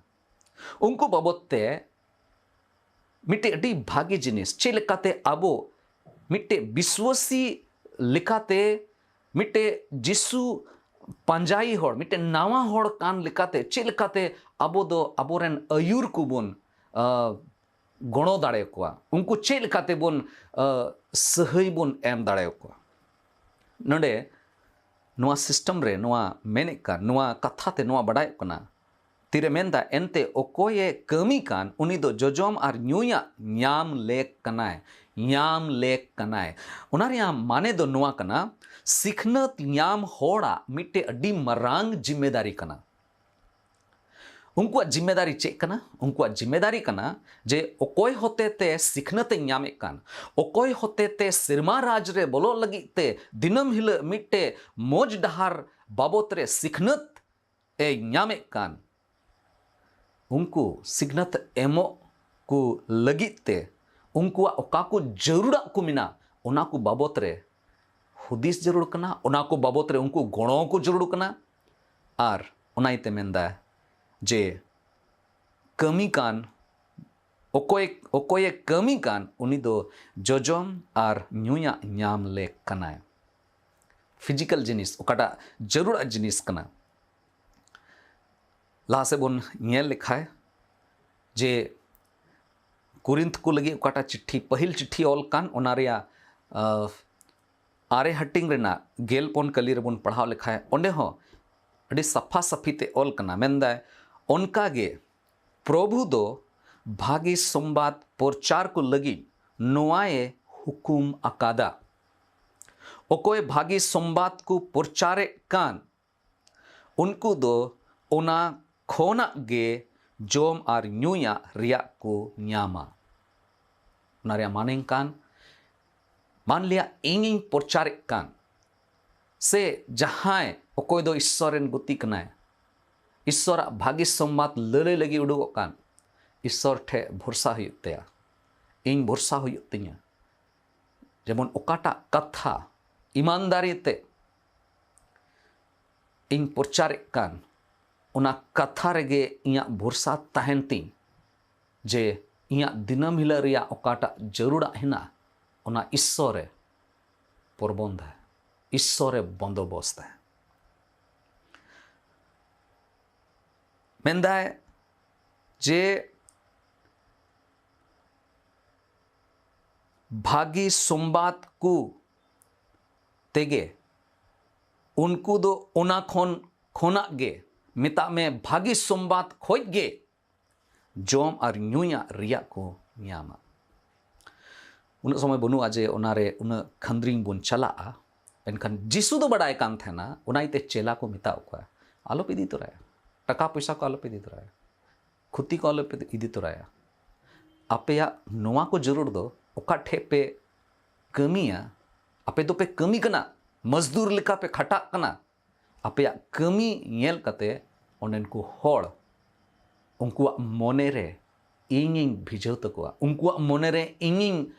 ᱩᱱᱠᱩ ᱵᱟᱵᱚᱫ ᱛᱮ ᱢᱤᱫᱴᱮᱡ ᱟᱹᱰᱤ ᱵᱷᱟᱜᱮ ᱡᱤᱱᱤᱥ, ᱪᱮᱫ ᱞᱮᱠᱟᱛᱮ ᱟᱵᱚ ᱢᱤᱫᱴᱮᱡ ᱵᱤᱥᱣᱟᱹᱥᱤ ᱞᱮᱠᱟᱛᱮ, ᱢᱤᱫᱴᱮᱡ ᱡᱤᱥᱩ ᱯᱟᱸᱡᱟᱭᱤ ᱦᱚᱲ, ᱢᱤᱫᱴᱮᱡ ᱱᱟᱣᱟ ᱦᱚᱲ ᱠᱟᱱ ᱞᱮᱠᱟᱛᱮ ᱪᱮᱫ ᱞᱮᱠᱟᱛᱮ ᱟᱵᱚ ᱫᱚ ᱟᱵᱚᱨᱮᱱ ᱟᱹᱭᱩᱨ ᱠᱚᱵᱚᱱ, ᱟ, ᱜᱚᱲᱚ ᱫᱟᱲᱮᱭᱟᱠᱚᱣᱟ, ᱩᱱᱠᱩ ᱪᱮᱫ ᱞᱮᱠᱟᱛᱮ ᱵᱚᱱ, ᱟ, ᱥᱟᱹᱦᱟᱹᱭ ᱵᱚᱱ ᱮᱢ ᱫᱟᱲᱮᱭᱟᱠᱚᱣᱟ᱾ ᱱᱚᱰᱮ ᱱᱚᱣᱟ system ᱨᱮ ᱱᱚᱣᱟ ᱢᱮᱱᱮᱫ ᱠᱟᱱ, ᱱᱚᱣᱟ ᱠᱟᱛᱷᱟ ᱛᱮ ᱱᱚᱣᱟ ᱵᱟᱰᱟᱭᱚᱜ ᱠᱟᱱᱟ, ᱛᱤᱨᱮ ᱢᱮᱱᱫᱟ, ᱮᱱᱛᱮ ᱚᱠᱚᱭᱮ ᱠᱟᱹᱢᱤ ᱠᱟᱱ, ᱩᱱᱤ ᱫᱚ ᱡᱚᱡᱚᱢ ᱟᱨ ᱧᱩᱭᱟᱜ ᱧᱟᱢ ᱞᱮᱠ ᱠᱟᱱᱟᱭ, ᱧᱟᱢ ᱞᱮᱠ ᱠᱟᱱᱟᱭ᱾ ᱚᱱᱟ ᱨᱮᱭᱟᱜ ᱢᱟᱱᱮ ᱫᱚ ᱱᱚᱣᱟ ᱠᱟᱱᱟ, ᱥᱤᱠᱷᱱᱟᱹᱛ ᱧᱟᱢ ᱦᱚᱲᱟᱜ ᱢᱤᱫᱴᱮᱡ ᱟᱹᱰᱤ ᱢᱟᱨᱟᱝ ᱡᱤᱢᱢᱮᱫᱟᱨᱤ ᱠᱟᱱᱟ᱾ ᱩᱱᱠᱩᱣᱟᱜ ᱡᱤᱢᱢᱮᱫᱟᱨᱤ ᱪᱮᱫ ᱠᱟᱱᱟ? ᱩᱱᱠᱩᱣᱟᱜ ᱡᱤᱢᱢᱮᱫᱟᱨᱤ ᱠᱟᱱᱟ ᱡᱮ ᱚᱠᱚᱭ ᱦᱚᱛᱮᱛᱮ ᱥᱤᱠᱷᱱᱟᱹᱛ ᱮ ᱧᱟᱢᱮᱫ ᱠᱟᱱ, ᱚᱠᱚᱭ ᱦᱚᱛᱮᱛᱮ ᱥᱮᱨᱢᱟ ᱨᱟᱡᱽ ᱨᱮ ᱵᱚᱞᱚᱜ ᱞᱟᱹᱜᱤᱫ ᱛᱮ ᱫᱤᱱᱟᱹᱢ ᱦᱤᱞᱳᱜ ᱢᱤᱫᱴᱮᱡ ᱢᱚᱡᱽ ᱰᱟᱦᱟᱨ ᱵᱟᱵᱚᱛ ᱨᱮ ᱥᱤᱠᱷᱱᱟᱹᱛ ᱮ ᱧᱟᱢᱮᱫ ᱠᱟᱱ, ᱩᱱᱠᱩ ᱥᱤᱠᱷᱱᱟᱹᱛ ᱮᱢᱚᱜ ᱠᱚ ᱞᱟᱹᱜᱤᱫ ᱛᱮ ᱩᱱᱠᱩᱣᱟᱜ ᱚᱠᱟ ᱠᱚ ᱡᱟᱹᱨᱩᱲᱟᱜ ᱠᱚ ᱢᱮᱱᱟᱜ, ᱚᱱᱟ ᱠᱚ ᱵᱟᱵᱚᱛ ᱨᱮ ᱦᱩᱫᱤᱥ ᱡᱟᱹᱨᱩᱲ ᱠᱟᱱᱟ, ᱚᱱᱟ ᱠᱚ ᱵᱟᱵᱚᱛ ᱨᱮ ᱩᱱᱠᱩ ᱜᱚᱲᱚ ᱠᱚ ᱡᱟᱹᱨᱩᱲ ᱠᱟᱱᱟ᱾ ᱟᱨ ᱚᱱᱟ ᱤᱭᱟᱹᱛᱮ ᱢᱮᱱᱫᱟ ᱡᱮ ᱠᱟᱹᱢᱤ ᱠᱟᱱ, ᱚᱠᱚᱭ, ᱚᱠᱚᱭᱮ ᱠᱟᱹᱢᱤ ᱠᱟᱱ, ᱩᱱᱤ ᱫᱚ ᱡᱚᱡᱚᱢ ᱟᱨ ᱧᱩᱭᱟᱜ ᱧᱟᱢ ᱞᱮᱠ ᱠᱟᱱᱟᱭ᱾ Physical ᱡᱤᱱᱤᱥ, ᱚᱠᱟᱴᱟᱜ ᱡᱟᱹᱨᱩᱲᱟᱜ ᱡᱤᱱᱤᱥ ᱠᱟᱱᱟ᱾ ᱞᱟᱦᱟ ᱥᱮᱫ ᱵᱚᱱ ᱧᱮᱞ ᱞᱮᱠᱷᱟᱡ ᱡᱮ ᱠᱚᱨᱤᱱᱛᱷ ᱠᱚ ᱞᱟᱹᱜᱤᱫ ᱚᱠᱟᱴᱟᱜ ᱪᱤᱴᱷᱤ, ᱯᱟᱹᱦᱤᱞ ᱪᱤᱴᱷᱤ ᱚᱞ ᱠᱟᱱ, ᱚᱱᱟ ᱨᱮᱭᱟᱜ, ᱟ, ᱟᱨᱮ ᱦᱟᱹᱴᱤᱧ ᱨᱮᱱᱟᱜ ᱜᱮᱞ ᱯᱩᱱ ᱠᱟᱹᱞᱤ ᱨᱮᱵᱚᱱ ᱯᱟᱲᱦᱟᱣ ᱞᱮᱠᱷᱟᱡ, ᱚᱸᱰᱮ ᱦᱚᱸ ᱟᱹᱰᱤ ᱥᱟᱯᱷᱟ ᱥᱟᱹᱯᱷᱤ ᱛᱮ ᱚᱞ ᱠᱟᱱᱟ᱾ ᱢᱮᱱᱫᱟᱭ, ᱚᱱᱠᱟᱜᱮ ᱯᱨᱚᱵᱷᱩ ᱫᱚ ᱵᱷᱟᱹᱜᱤ ᱥᱚᱢᱵᱟᱫ ᱯᱨᱚᱪᱟᱨ ᱠᱚ ᱞᱟᱹᱜᱤᱫ ᱱᱚᱣᱟᱭ ᱦᱩᱠᱩᱢ ᱟᱠᱟᱫᱟ᱾ ᱚᱠᱚᱭ ᱵᱷᱟᱹᱜᱤ ᱥᱚᱢᱵᱟᱫ ᱠᱚ ᱯᱨᱚᱪᱟᱨᱮᱫ ᱠᱟᱱ, ᱩᱱᱠᱩ ᱫᱚ ᱚᱱᱟ ᱠᱷᱚᱱᱟᱜ ᱜᱮ ᱡᱚᱢ ᱟᱨ ᱧᱩᱭᱟᱜ ᱨᱮᱭᱟᱜ ᱠᱚ ᱧᱟᱢᱟ᱾ ᱚᱱᱟ ᱨᱮᱭᱟᱜ ᱢᱟᱱᱮ ᱠᱟᱱ, ᱢᱟᱱᱞᱤᱭᱟ ᱤᱧᱤᱧ ᱯᱨᱚᱪᱟᱨᱮᱫ ᱠᱟᱱ, ᱥᱮ ᱡᱟᱦᱟᱸᱭ ᱚᱠᱚᱭ ᱫᱚ ᱤᱥᱥᱚᱨ ᱨᱮᱱ ᱜᱩᱛᱤ ᱠᱟᱱᱟᱭ, ᱤᱥᱥᱚᱨᱟᱜ ᱵᱷᱟᱹᱜᱤ ᱥᱚᱢᱵᱟᱫ ᱞᱟᱹᱞᱟᱹᱭ ᱞᱟᱹᱜᱤᱫ ᱩᱰᱩᱠᱚᱜ ᱠᱟᱱ, ᱤᱥᱥᱚᱨ ᱴᱷᱮᱱ ᱵᱷᱚᱨᱥᱟ ᱦᱩᱭᱩᱜ ᱛᱟᱭᱟ, ᱤᱧ ᱵᱷᱚᱨᱥᱟ ᱦᱩᱭᱩᱜ ᱛᱤᱧᱟ᱾ ᱡᱮᱢᱚᱱ ᱚᱠᱟᱴᱟᱜ ᱠᱟᱛᱷᱟ ᱤᱢᱟᱱᱫᱟᱨᱤ ᱛᱮ ᱤᱧ ᱯᱨᱚᱪᱟᱨᱮᱫ ᱠᱟᱱ, ᱚᱱᱟ ᱠᱟᱛᱷᱟ ᱨᱮᱜᱮ ᱤᱧᱟᱹᱜ ᱵᱷᱚᱨᱥᱟ ᱛᱟᱦᱮᱱ ᱛᱤᱧ, ᱡᱮ ᱤᱧᱟᱹᱜ ᱫᱤᱱᱟᱹᱢ ᱦᱤᱞᱳᱜ ᱨᱮᱭᱟᱜ ᱚᱠᱟᱴᱟᱜ ᱡᱟᱹᱨᱩᱲᱟᱜ ᱦᱮᱱᱟᱜ, ᱚᱱᱟ ᱤᱥᱥᱚᱨᱮ ᱯᱨᱚᱵᱚᱱᱫᱷᱟ, ᱤᱥᱥᱚᱨᱮ ᱵᱚᱱᱫᱳᱵᱚᱥᱛᱟ᱾ ᱢᱮᱱᱫᱟᱭ ᱡᱮ ᱵᱷᱟᱹᱜᱤ ᱥᱚᱢᱵᱟᱫ ᱠᱚ ᱛᱮᱜᱮ ᱩᱱᱠᱩ ᱫᱚ ᱚᱱᱟ ᱠᱷᱚᱱ, ᱠᱷᱚᱱᱟᱜ ᱜᱮ, ᱢᱮᱛᱟᱜ ᱢᱮ, ᱵᱷᱟᱹᱜᱤ ᱥᱚᱢᱵᱟᱫ ᱠᱷᱚᱡ ᱜᱮ ᱡᱚᱢ ᱟᱨ ᱧᱩᱭᱟᱜ ᱨᱮᱭᱟᱜ ᱠᱚ ᱧᱟᱢᱟ᱾ ᱩᱱᱟᱹᱜ ᱥᱚᱢᱚᱭ ᱵᱟᱹᱱᱩᱜᱼᱟ ᱡᱮ ᱚᱱᱟᱨᱮ ᱩᱱᱟᱹᱜ ᱠᱷᱟᱸᱫᱽᱨᱤᱝ ᱵᱚᱱ ᱪᱟᱞᱟᱜᱼᱟ᱾ ᱮᱱᱠᱷᱟᱱ ᱡᱤᱥᱩ ᱫᱚ ᱵᱟᱰᱟᱭ ᱠᱟᱱ ᱛᱟᱦᱮᱱᱟ, ᱚᱱᱟ ᱤᱭᱟᱹᱛᱮ ᱪᱮᱞᱟ ᱠᱚ ᱢᱮᱛᱟᱣ ᱠᱚᱣᱟ, "ᱟᱞᱚᱯᱮ ᱤᱫᱤ ᱛᱚᱨᱟᱭᱟ, ᱴᱟᱠᱟ ᱯᱚᱭᱥᱟ ᱠᱚ ᱟᱞᱚᱯᱮ ᱤᱫᱤ ᱛᱚᱨᱟᱭᱟ, ᱠᱷᱚᱛᱤ ᱠᱚ ᱟᱞᱚᱯᱮ ᱤᱫᱤ ᱛᱚᱨᱟᱭᱟ᱾ ᱟᱯᱮᱭᱟᱜ ᱱᱚᱣᱟ ᱠᱚ ᱡᱟᱹᱨᱩᱲ ᱫᱚ ᱚᱠᱟ ᱴᱷᱮᱡ ᱯᱮ ᱠᱟᱹᱢᱤᱭᱟ, ᱟᱯᱮ ᱫᱚᱯᱮ ᱠᱟᱹᱢᱤ ᱠᱟᱱᱟ, ᱢᱚᱡᱽᱫᱩᱨ ᱞᱮᱠᱟ ᱯᱮ ᱠᱷᱟᱴᱟᱜ ᱠᱟᱱᱟ, ᱟᱯᱮᱭᱟᱜ ᱠᱟᱹᱢᱤ ᱧᱮᱞ ᱠᱟᱛᱮ ᱚᱸᱰᱮᱱ ᱠᱚ ᱦᱚᱲ, ᱩᱱᱠᱩᱣᱟᱜ ᱢᱚᱱᱮ ᱨᱮ ᱤᱧᱤᱧ ᱵᱷᱤᱡᱟᱹᱣ ᱛᱟᱠᱚᱣᱟ, ᱩᱱᱠᱩᱣᱟᱜ ᱢᱚᱱᱮ ᱨᱮ ᱤᱧᱤᱧ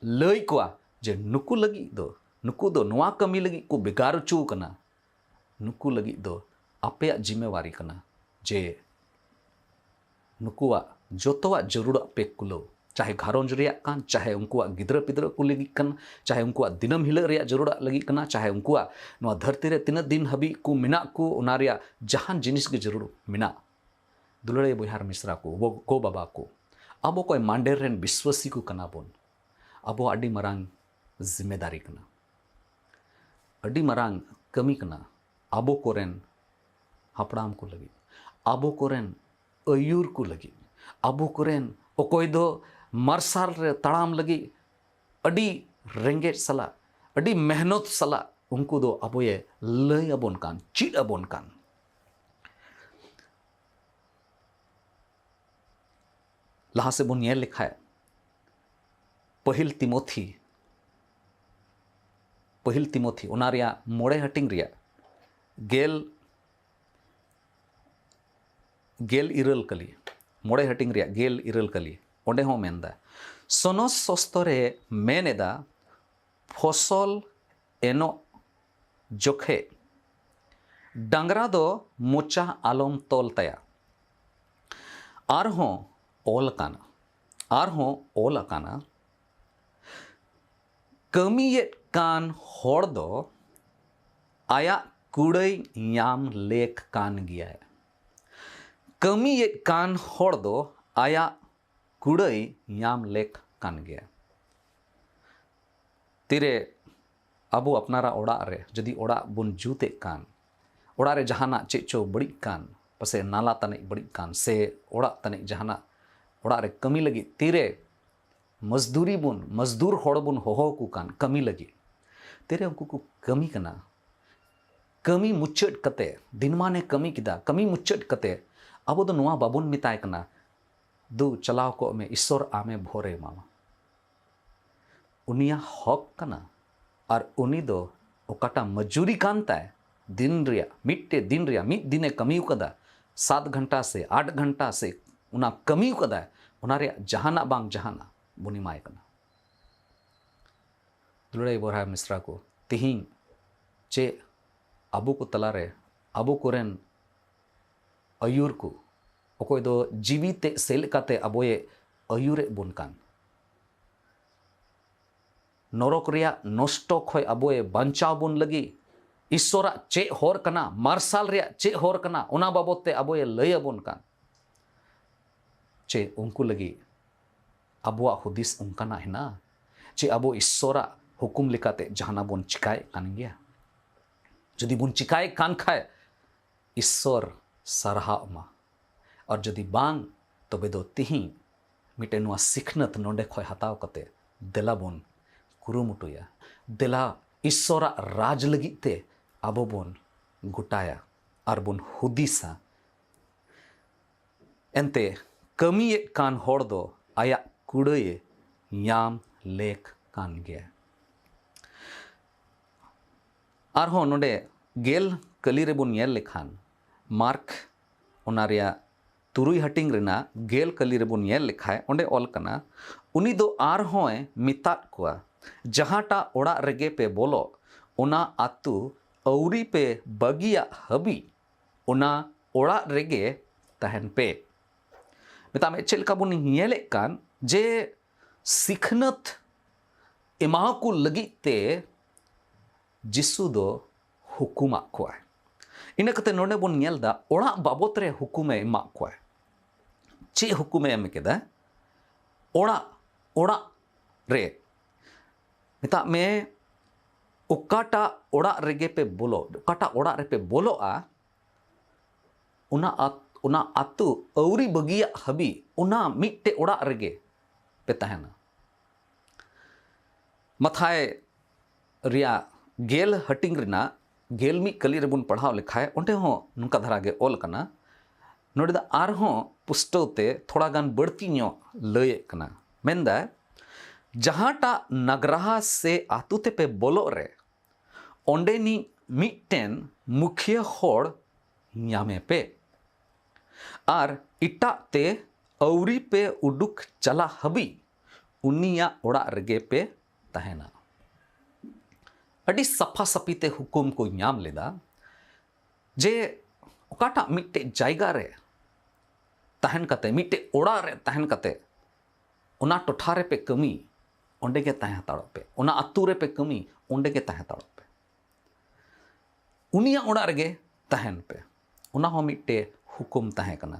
ᱞᱟᱹᱭ ᱠᱚᱣᱟ ᱡᱮ ᱱᱩᱠᱩ ᱞᱟᱹᱜᱤᱫ ᱫᱚ, ᱱᱩᱠᱩ ᱫᱚ ᱱᱚᱣᱟ ᱠᱟᱹᱢᱤ ᱞᱟᱹᱜᱤᱫ ᱠᱚ ᱵᱷᱮᱜᱟᱨ ᱦᱚᱪᱚ ᱟᱠᱟᱱᱟ, ᱱᱩᱠᱩ ᱞᱟᱹᱜᱤᱫ ᱫᱚ ᱟᱯᱮᱭᱟᱜ ᱡᱤᱢᱮᱣᱟᱨᱤ ᱠᱟᱱᱟ ᱡᱮ ᱱᱩᱠᱩᱣᱟᱜ ᱡᱚᱛᱚᱣᱟᱜ ᱡᱟᱹᱨᱩᱲᱟᱜ ᱯᱮ ᱠᱩᱞᱟᱹᱣ, ᱪᱟᱦᱮ ᱜᱷᱟᱨᱚᱸᱡᱽ ᱨᱮᱭᱟᱜ ᱠᱟᱱ, ᱪᱟᱦᱮ ᱩᱱᱠᱩᱣᱟᱜ ᱜᱤᱫᱽᱨᱟᱹ ᱯᱤᱫᱽᱨᱟᱹ ᱠᱚ ᱞᱟᱹᱜᱤᱫ ᱠᱟᱱᱟ, ᱪᱟᱦᱮ ᱩᱱᱠᱩᱣᱟᱜ ᱫᱤᱱᱟᱹᱢ ᱦᱤᱞᱳᱜ ᱨᱮᱭᱟᱜ ᱡᱟᱹᱨᱩᱲᱟᱜ ᱞᱟᱹᱜᱤᱫ ᱠᱟᱱᱟ, ᱪᱟᱦᱮ ᱩᱱᱠᱩᱣᱟᱜ ᱱᱚᱣᱟ ᱫᱷᱟᱹᱨᱛᱤ ᱨᱮ ᱛᱤᱱᱟᱹᱜ ᱫᱤᱱ ᱦᱟᱹᱵᱤᱡ ᱠᱚ ᱢᱮᱱᱟᱜ ᱠᱚ, ᱚᱱᱟ ᱨᱮᱭᱟᱜ ᱡᱟᱦᱟᱱ ᱡᱤᱱᱤᱥ ᱜᱮ ᱡᱟᱹᱨᱩᱲ ᱢᱮᱱᱟᱜ᱾ ᱫᱩᱞᱟᱹᱲᱤᱭᱟᱹ ᱵᱚᱭᱦᱟ ᱟᱨ ᱢᱤᱥᱨᱟ ᱠᱚ, ᱜᱚ-, ᱜᱚ ᱵᱟᱵᱟ ᱠᱚ, ᱟᱵᱚ ᱚᱠᱚᱭ ᱢᱟᱱᱰᱮᱨ ᱨᱮᱱ ᱵᱤᱥᱣᱟᱹᱥᱤ ᱠᱚ ᱠᱟᱱᱟ ᱵᱚᱱ, ᱟᱵᱚᱣᱟᱜ ᱟᱹᱰᱤ ᱢᱟᱨᱟᱝ ᱡᱤᱢᱮᱫᱟᱨᱤ ᱠᱟᱱᱟ, ᱟᱹᱰᱤ ᱢᱟᱨᱟᱝ ᱠᱟᱹᱢᱤ ᱠᱟᱱᱟ ᱟᱵᱚ ᱠᱚᱨᱮᱱ ᱦᱟᱯᱲᱟᱢ ᱠᱚ ᱞᱟᱹᱜᱤᱫ, ᱟᱵᱚ ᱠᱚᱨᱮᱱ ᱟᱹᱭᱩᱨ ᱠᱚ ᱞᱟᱹᱜᱤᱫ, ᱟᱵᱚ ᱠᱚᱨᱮᱱ ᱚᱠᱚᱭ ᱫᱚ ᱢᱟᱨᱥᱟᱞ ᱨᱮ ᱛᱟᱲᱟᱢ ᱞᱟᱹᱜᱤᱫ ᱟᱹᱰᱤ ᱨᱮᱸᱜᱮᱡ ᱥᱟᱞᱟᱜ, ᱟᱹᱰᱤ ᱢᱮᱦᱱᱚᱛ ᱥᱟᱞᱟᱜ ᱩᱱᱠᱩ ᱫᱚ ᱟᱵᱚᱭᱮ ᱞᱟᱹᱭ ᱟᱵᱚᱱ ᱠᱟᱱ, ᱪᱮᱫ ᱟᱵᱚᱱ ᱠᱟᱱ᱾ ᱞᱟᱦᱟ ᱥᱮᱫ ᱵᱚᱱ ᱧᱮᱞ ᱞᱮᱠᱷᱟᱡ, ᱯᱟᱹᱦᱤᱞ ᱛᱤᱢᱳᱛᱷᱤ, ᱯᱟᱹᱦᱤᱞ ᱛᱤᱢᱳᱛᱷᱤ, ᱚᱱᱟ ᱨᱮᱭᱟᱜ ᱢᱚᱬᱮ ᱦᱟᱹᱴᱤᱧ ᱨᱮᱭᱟᱜ ᱜᱮᱞ, ᱜᱮᱞ ᱤᱨᱟᱹᱞ ᱠᱟᱹᱞᱤ, ᱢᱚᱬᱮ ᱦᱟᱹᱴᱤᱧ ᱨᱮᱭᱟᱜ ᱜᱮᱞ ᱤᱨᱟᱹᱞ ᱠᱟᱹᱞᱤ, ᱚᱸᱰᱮ ᱦᱚᱸ ᱢᱮᱱᱫᱟ, ᱥᱚᱱᱚᱥ ᱥᱚᱥᱛᱚᱨᱮ ᱢᱮᱱ ᱮᱫᱟ, ᱯᱷᱚᱥᱚᱞ ᱮᱱᱚᱜ ᱡᱚᱠᱷᱮᱡ ᱰᱟᱝᱨᱟ ᱫᱚ ᱢᱚᱪᱟ ᱟᱞᱚᱢ ᱛᱚᱞ ᱛᱟᱭᱟ᱾ ᱟᱨᱦᱚᱸ ᱚᱞ ᱟᱠᱟᱱᱟ, ᱟᱨᱦᱚᱸ ᱚᱞ ᱟᱠᱟᱱᱟ, ᱠᱟᱹᱢᱤᱭᱮᱫ ᱠᱟᱱ ᱦᱚᱲ ᱫᱚ ᱟᱭᱟᱜ ᱠᱩᱲᱟᱹᱭ ᱧᱟᱢ ᱞᱮᱠ ᱠᱟᱱ ᱜᱮᱭᱟᱭ᱾ ᱠᱟᱹᱢᱤᱭᱮᱫ ᱠᱟᱱ ᱦᱚᱲ ᱫᱚ ᱟᱭᱟᱜ ᱠᱩᱲᱟᱹᱭ ᱧᱟᱢ ᱞᱮᱠ ᱠᱟᱱ ᱜᱮᱭᱟ᱾ ᱛᱤᱨᱮ ᱟᱵᱚ ᱟᱯᱱᱟᱨᱟᱜ ᱚᱲᱟᱜ ᱨᱮ ᱡᱩᱫᱤ ᱚᱲᱟᱜ ᱵᱚᱱ ᱡᱩᱛᱮᱫ ᱠᱟᱱ, ᱚᱲᱟᱜ ᱨᱮ ᱡᱟᱦᱟᱱᱟᱜ ᱪᱮᱫ ᱪᱚ ᱵᱟᱹᱲᱤᱡ ᱠᱟᱱ, ᱯᱟᱥᱮ ᱱᱟᱞᱟ ᱛᱟᱹᱱᱤᱡ ᱵᱟᱹᱲᱤᱡ ᱠᱟᱱ, ᱥᱮ ᱚᱲᱟᱜ ᱛᱟᱹᱱᱤᱡ ᱡᱟᱦᱟᱱᱟᱜ, ᱚᱲᱟᱜ ᱨᱮ ᱠᱟᱹᱢᱤ ᱞᱟᱹᱜᱤᱫ ᱛᱤᱨᱮ ᱢᱚᱡᱽᱫᱩᱨᱤ ᱵᱚᱱ, ᱢᱚᱡᱽᱫᱩᱨ ᱦᱚᱲ ᱵᱚᱱ ᱦᱚᱦᱚ ᱟᱠᱚ ᱠᱟᱱ ᱠᱟᱹᱢᱤ ᱞᱟᱹᱜᱤᱫ, ᱛᱤᱨᱮ ᱩᱱᱠᱩ ᱠᱚ ᱠᱟᱹᱢᱤ ᱠᱟᱱᱟ, ᱠᱟᱹᱢᱤ ᱢᱩᱪᱟᱹᱫ ᱠᱟᱛᱮ, ᱫᱤᱱᱢᱟᱱᱮ ᱠᱟᱹᱢᱤ ᱠᱮᱫᱟ, ᱠᱟᱹᱢᱤ ᱢᱩᱪᱟᱹᱫ ᱠᱟᱛᱮ ᱟᱵᱚ ᱫᱚ ᱱᱚᱣᱟ ᱵᱟᱵᱚᱱ ᱢᱮᱛᱟᱭ ᱠᱟᱱᱟ, "ᱫᱩ, ᱪᱟᱞᱟᱣ ᱠᱚᱜ ᱢᱮ, ᱤᱥᱥᱚᱨ ᱟᱢᱮ ᱵᱷᱳᱨᱮ ᱮᱢᱟᱢᱟ᱾" ᱩᱱᱤᱭᱟᱜ ᱦᱚᱠ ᱠᱟᱱᱟ᱾ ᱟᱨ ᱩᱱᱤ ᱫᱚ ᱚᱠᱟᱴᱟᱜ ᱢᱚᱡᱩᱨᱤ ᱠᱟᱱ ᱛᱟᱭ, ᱫᱤᱱ ᱨᱮᱭᱟᱜ, ᱢᱤᱫᱴᱮᱡ ᱫᱤᱱ ᱨᱮᱭᱟᱜ, ᱢᱤᱫ ᱫᱤᱱᱮ ᱠᱟᱹᱢᱤ ᱟᱠᱟᱫᱟ, ᱥᱟᱛ ᱜᱷᱚᱱᱴᱟ ᱥᱮ ᱟᱴ ᱜᱷᱚᱱᱴᱟ ᱥᱮ ᱚᱱᱟ ᱠᱟᱹᱢᱤ ᱟᱠᱟᱫᱟᱭ, ᱚᱱᱟ ᱨᱮᱭᱟᱜ ᱡᱟᱦᱟᱱᱟᱜ ᱵᱟᱝ ᱡᱟᱦᱟᱱᱟᱜ ᱵᱚᱱ ᱮᱢᱟᱭ ᱠᱟᱱᱟ᱾ ᱫᱩᱞᱟᱹᱲᱤᱭᱟᱹ ᱵᱚᱭᱦᱟ ᱢᱤᱥᱨᱟ ᱠᱚ, ᱛᱤᱦᱤᱧ ᱪᱮᱫ ᱟᱵᱚ ᱠᱚ ᱛᱟᱞᱟᱨᱮ, ᱟᱵᱚ ᱠᱚᱨᱮᱱ ᱟᱹᱭᱩᱨ ᱠᱚ, ᱚᱠᱚᱭ ᱫᱚ ᱡᱤᱣᱤ ᱛᱮ ᱥᱮ ᱞᱮᱠᱟᱛᱮ ᱟᱵᱚᱭᱮ ᱟᱹᱭᱩᱨᱮᱫ ᱵᱚᱱ ᱠᱟᱱ, ᱱᱚᱨᱚᱠ ᱨᱮᱭᱟᱜ ᱱᱚᱥᱴᱚ ᱠᱷᱚᱡ ᱟᱵᱚᱭᱮ ᱵᱟᱧᱪᱟᱣ ᱵᱚᱱ ᱞᱟᱹᱜᱤᱫ, ᱤᱥᱥᱚᱨᱟᱜ ᱪᱮᱫ ᱦᱚᱨ ᱠᱟᱱᱟ, ᱢᱟᱨᱥᱟᱞ ᱨᱮᱭᱟᱜ ᱪᱮᱫ ᱦᱚᱨ ᱠᱟᱱᱟ, ᱚᱱᱟ ᱵᱟᱵᱚᱛ ᱛᱮ ᱟᱵᱚᱭᱮ ᱞᱟᱹᱭ ᱟᱵᱚᱱ ᱠᱟᱱ, ᱪᱮ ᱩᱱᱠᱩ ᱞᱟᱹᱜᱤᱫ ᱟᱵᱚᱣᱟᱜ ᱦᱩᱫᱤᱥ ᱚᱱᱠᱟᱱᱟᱜ ᱦᱮᱱᱟᱜᱼᱟ? ᱪᱮ ᱟᱵᱚ ᱤᱥᱥᱚᱨᱟᱜ ᱦᱩᱠᱩᱢ ᱞᱮᱠᱟᱛᱮ ᱡᱟᱦᱟᱱᱟᱜ ᱵᱚᱱ ᱪᱤᱠᱟᱭᱮᱫ ᱠᱟᱱ ᱜᱮᱭᱟ? ᱡᱩᱫᱤ ᱵᱚᱱ ᱪᱤᱠᱟᱭᱮᱫ ᱠᱟᱱ ᱠᱷᱟᱡ, ᱤᱥᱥᱚᱨ ᱥᱟᱨᱦᱟᱣ ᱢᱟ᱾ ᱟᱨ ᱡᱩᱫᱤ ᱵᱟᱝ, ᱛᱚᱵᱮ ᱫᱚ ᱛᱤᱦᱤᱧ ᱢᱤᱫᱴᱮᱱ ᱱᱚᱣᱟ ᱥᱤᱠᱷᱱᱟᱹᱛ ᱱᱚᱰᱮ ᱠᱷᱚᱱ ᱦᱟᱛᱟᱣ ᱠᱟᱛᱮ ᱫᱮᱞᱟ ᱵᱚᱱ ᱠᱩᱨᱩᱢᱩᱴᱩᱭᱟ᱾ ᱫᱮᱞᱟ ᱤᱥᱥᱚᱨᱟᱜ ᱨᱟᱡᱽ ᱞᱟᱹᱜᱤᱫ ᱛᱮ ᱟᱵᱚ ᱵᱚᱱ ᱜᱚᱴᱟᱭᱟ ᱟᱨ ᱵᱚᱱ ᱦᱩᱫᱤᱥᱟ᱾ ᱮᱱᱛᱮ ᱠᱟᱹᱢᱤᱭᱮᱫ ᱠᱟᱱ ᱦᱚᱲ ᱫᱚ ᱟᱭᱟᱜ ᱠᱩᱲᱟᱹᱭᱮ ᱧᱟᱢ ᱞᱮᱠ ᱠᱟᱱ ᱜᱮᱭᱟ᱾ ᱟᱨᱦᱚᱸ ᱱᱚᱰᱮ ᱜᱮᱞ ᱠᱟᱹᱞᱤ ᱨᱮᱵᱚᱱ ᱧᱮᱞ ᱞᱮᱠᱷᱟᱱ, ᱢᱟᱨᱠ ᱚᱱᱟ ᱨᱮᱭᱟᱜ ᱛᱩᱨᱩᱭ ᱦᱟᱹᱴᱤᱧ ᱨᱮᱱᱟᱜ ᱜᱮᱞ ᱠᱟᱹᱞᱤ ᱨᱮᱵᱚᱱ ᱧᱮᱞ ᱞᱮᱠᱷᱟᱡ, ᱚᱸᱰᱮ ᱚᱞ ᱠᱟᱱᱟ, ᱩᱱᱤ ᱫᱚ ᱟᱨᱦᱚᱸᱭ ᱢᱮᱛᱟᱫ ᱠᱚᱣᱟ, ᱡᱟᱦᱟᱸᱴᱟᱜ ᱚᱲᱟᱜ ᱨᱮᱜᱮ ᱯᱮ ᱵᱚᱞᱚᱜ, ᱚᱱᱟ ᱟᱹᱛᱩ ᱟᱹᱣᱨᱤ ᱯᱮ ᱵᱟᱹᱜᱤᱭᱟᱜ ᱦᱟᱹᱵᱤᱡ ᱚᱱᱟ ᱚᱲᱟᱜ ᱨᱮᱜᱮ ᱛᱟᱦᱮᱱ ᱯᱮ᱾ ᱢᱮᱛᱟᱜ ᱢᱮ, ᱪᱮᱫ ᱞᱮᱠᱟ ᱵᱚᱱ ᱧᱮᱞᱮᱫ ᱠᱟᱱ ᱡᱮ ᱥᱤᱠᱷᱱᱟᱹᱛ ᱮᱢᱟᱣᱟᱠᱚ ᱞᱟᱹᱜᱤᱫ ᱛᱮ ᱡᱤᱥᱩ ᱫᱚ ᱦᱩᱠᱩᱢᱟᱜ ᱠᱚᱣᱟᱭ᱾ ᱤᱱᱟᱹ ᱠᱟᱛᱮ ᱱᱚᱰᱮ ᱵᱚᱱ ᱧᱮᱞ ᱮᱫᱟ, ᱚᱲᱟᱜ ᱵᱟᱵᱚᱛ ᱨᱮ ᱦᱩᱠᱩᱢᱮ ᱮᱢᱟᱜ ᱠᱚᱣᱟᱭ᱾ ᱪᱮᱫ ᱦᱩᱠᱩᱢᱮ ᱮᱢ ᱠᱮᱫᱟ? ᱚᱲᱟᱜ, ᱚᱲᱟᱜ ᱨᱮ, ᱢᱮᱛᱟᱜ ᱢᱮ, ᱚᱠᱟᱴᱟᱜ ᱚᱲᱟᱜ ᱨᱮᱜᱮ ᱯᱮ ᱵᱚᱞᱚ, ᱚᱠᱟᱴᱟᱜ ᱚᱲᱟᱜ ᱨᱮᱯᱮ ᱵᱚᱞᱚᱜᱼᱟ, ᱚᱱᱟ ᱟᱛ-, ᱚᱱᱟ ᱟᱛᱳ ᱟᱹᱣᱨᱤ ᱵᱟᱹᱜᱤᱭᱟᱜ ᱦᱟᱹᱵᱤᱡ ᱚᱱᱟ ᱢᱤᱫᱴᱮᱡ ᱚᱲᱟᱜ ᱨᱮᱜᱮ ᱯᱮ ᱛᱟᱦᱮᱱᱟ᱾ ᱢᱟᱛᱷᱟᱭ ᱨᱮᱭᱟᱜ ᱜᱮᱞ ᱦᱟᱹᱴᱤᱧ ᱨᱮᱱᱟᱜ ᱜᱮᱞ ᱢᱤᱫ ᱠᱟᱹᱞᱤ ᱨᱮᱵᱚᱱ ᱯᱟᱲᱦᱟᱣ ᱞᱮᱠᱷᱟᱡ, ᱚᱸᱰᱮ ᱦᱚᱸ ᱱᱚᱝᱠᱟ ᱫᱷᱟᱨᱟ ᱜᱮ ᱚᱞ ᱟᱠᱟᱱᱟ᱾ ᱱᱚᱰᱮ ᱫᱚ ᱟᱨᱦᱚᱸ ᱯᱩᱥᱴᱟᱹᱣ ᱛᱮ ᱛᱷᱚᱲᱟ ᱜᱟᱱ ᱵᱟᱹᱲᱛᱤ ᱧᱚᱜ ᱞᱟᱹᱭᱮᱫ ᱠᱟᱱᱟ᱾ ᱢᱮᱱᱫᱟᱭ, ᱡᱟᱦᱟᱸᱴᱟᱜ ᱱᱟᱜᱽᱨᱟᱦᱟ ᱥᱮ ᱟᱛᱳ ᱛᱮᱯᱮ ᱵᱚᱞᱚᱜ ᱨᱮ, ᱚᱸᱰᱮᱱᱤᱡ ᱢᱤᱫᱴᱮᱱ ᱢᱩᱠᱷᱤᱭᱟᱹ ᱦᱚᱲ ᱧᱟᱢᱮ ᱯᱮ, ᱟᱨ ᱮᱴᱟᱜ ᱛᱮ ᱟᱹᱣᱨᱤ ᱯᱮ ᱩᱰᱩᱠ ᱪᱟᱞᱟᱜ ᱦᱟᱹᱵᱤᱡ ᱩᱱᱤᱭᱟᱜ ᱚᱲᱟᱜ ᱨᱮᱜᱮ ᱯᱮ ᱛᱟᱦᱮᱱᱟ᱾ ᱟᱹᱰᱤ ᱥᱟᱯᱷᱟ ᱥᱟᱯᱷᱤ ᱛᱮ ᱦᱩᱠᱩᱢ ᱠᱚ ᱧᱟᱢ ᱞᱮᱫᱟ ᱡᱮ ᱚᱠᱟᱴᱟᱜ ᱢᱤᱫᱴᱮᱡ ᱡᱟᱭᱜᱟ ᱨᱮ ᱛᱟᱦᱮᱱ ᱠᱟᱛᱮ, ᱢᱤᱫᱴᱮᱡ ᱚᱲᱟᱜ ᱨᱮ ᱛᱟᱦᱮᱱ ᱠᱟᱛᱮ, ᱚᱱᱟ ᱴᱚᱴᱷᱟ ᱨᱮᱯᱮ ᱠᱟᱹᱢᱤ, ᱚᱸᱰᱮ ᱜᱮ ᱛᱟᱦᱮᱸ ᱦᱟᱛᱟᱲᱚᱜ ᱯᱮ᱾ ᱚᱱᱟ ᱟᱹᱛᱩ ᱨᱮᱯᱮ ᱠᱟᱹᱢᱤ, ᱚᱸᱰᱮ ᱜᱮ ᱛᱟᱦᱮᱸ ᱦᱟᱛᱟᱲᱚᱜ ᱯᱮ᱾ ᱩᱱᱤᱭᱟᱜ ᱚᱲᱟᱜ ᱨᱮᱜᱮ ᱛᱟᱦᱮᱱ ᱯᱮ᱾ ᱚᱱᱟ ᱦᱚᱸ ᱢᱤᱫᱴᱮᱡ ᱦᱩᱠᱩᱢ ᱛᱟᱦᱮᱸ ᱠᱟᱱᱟ᱾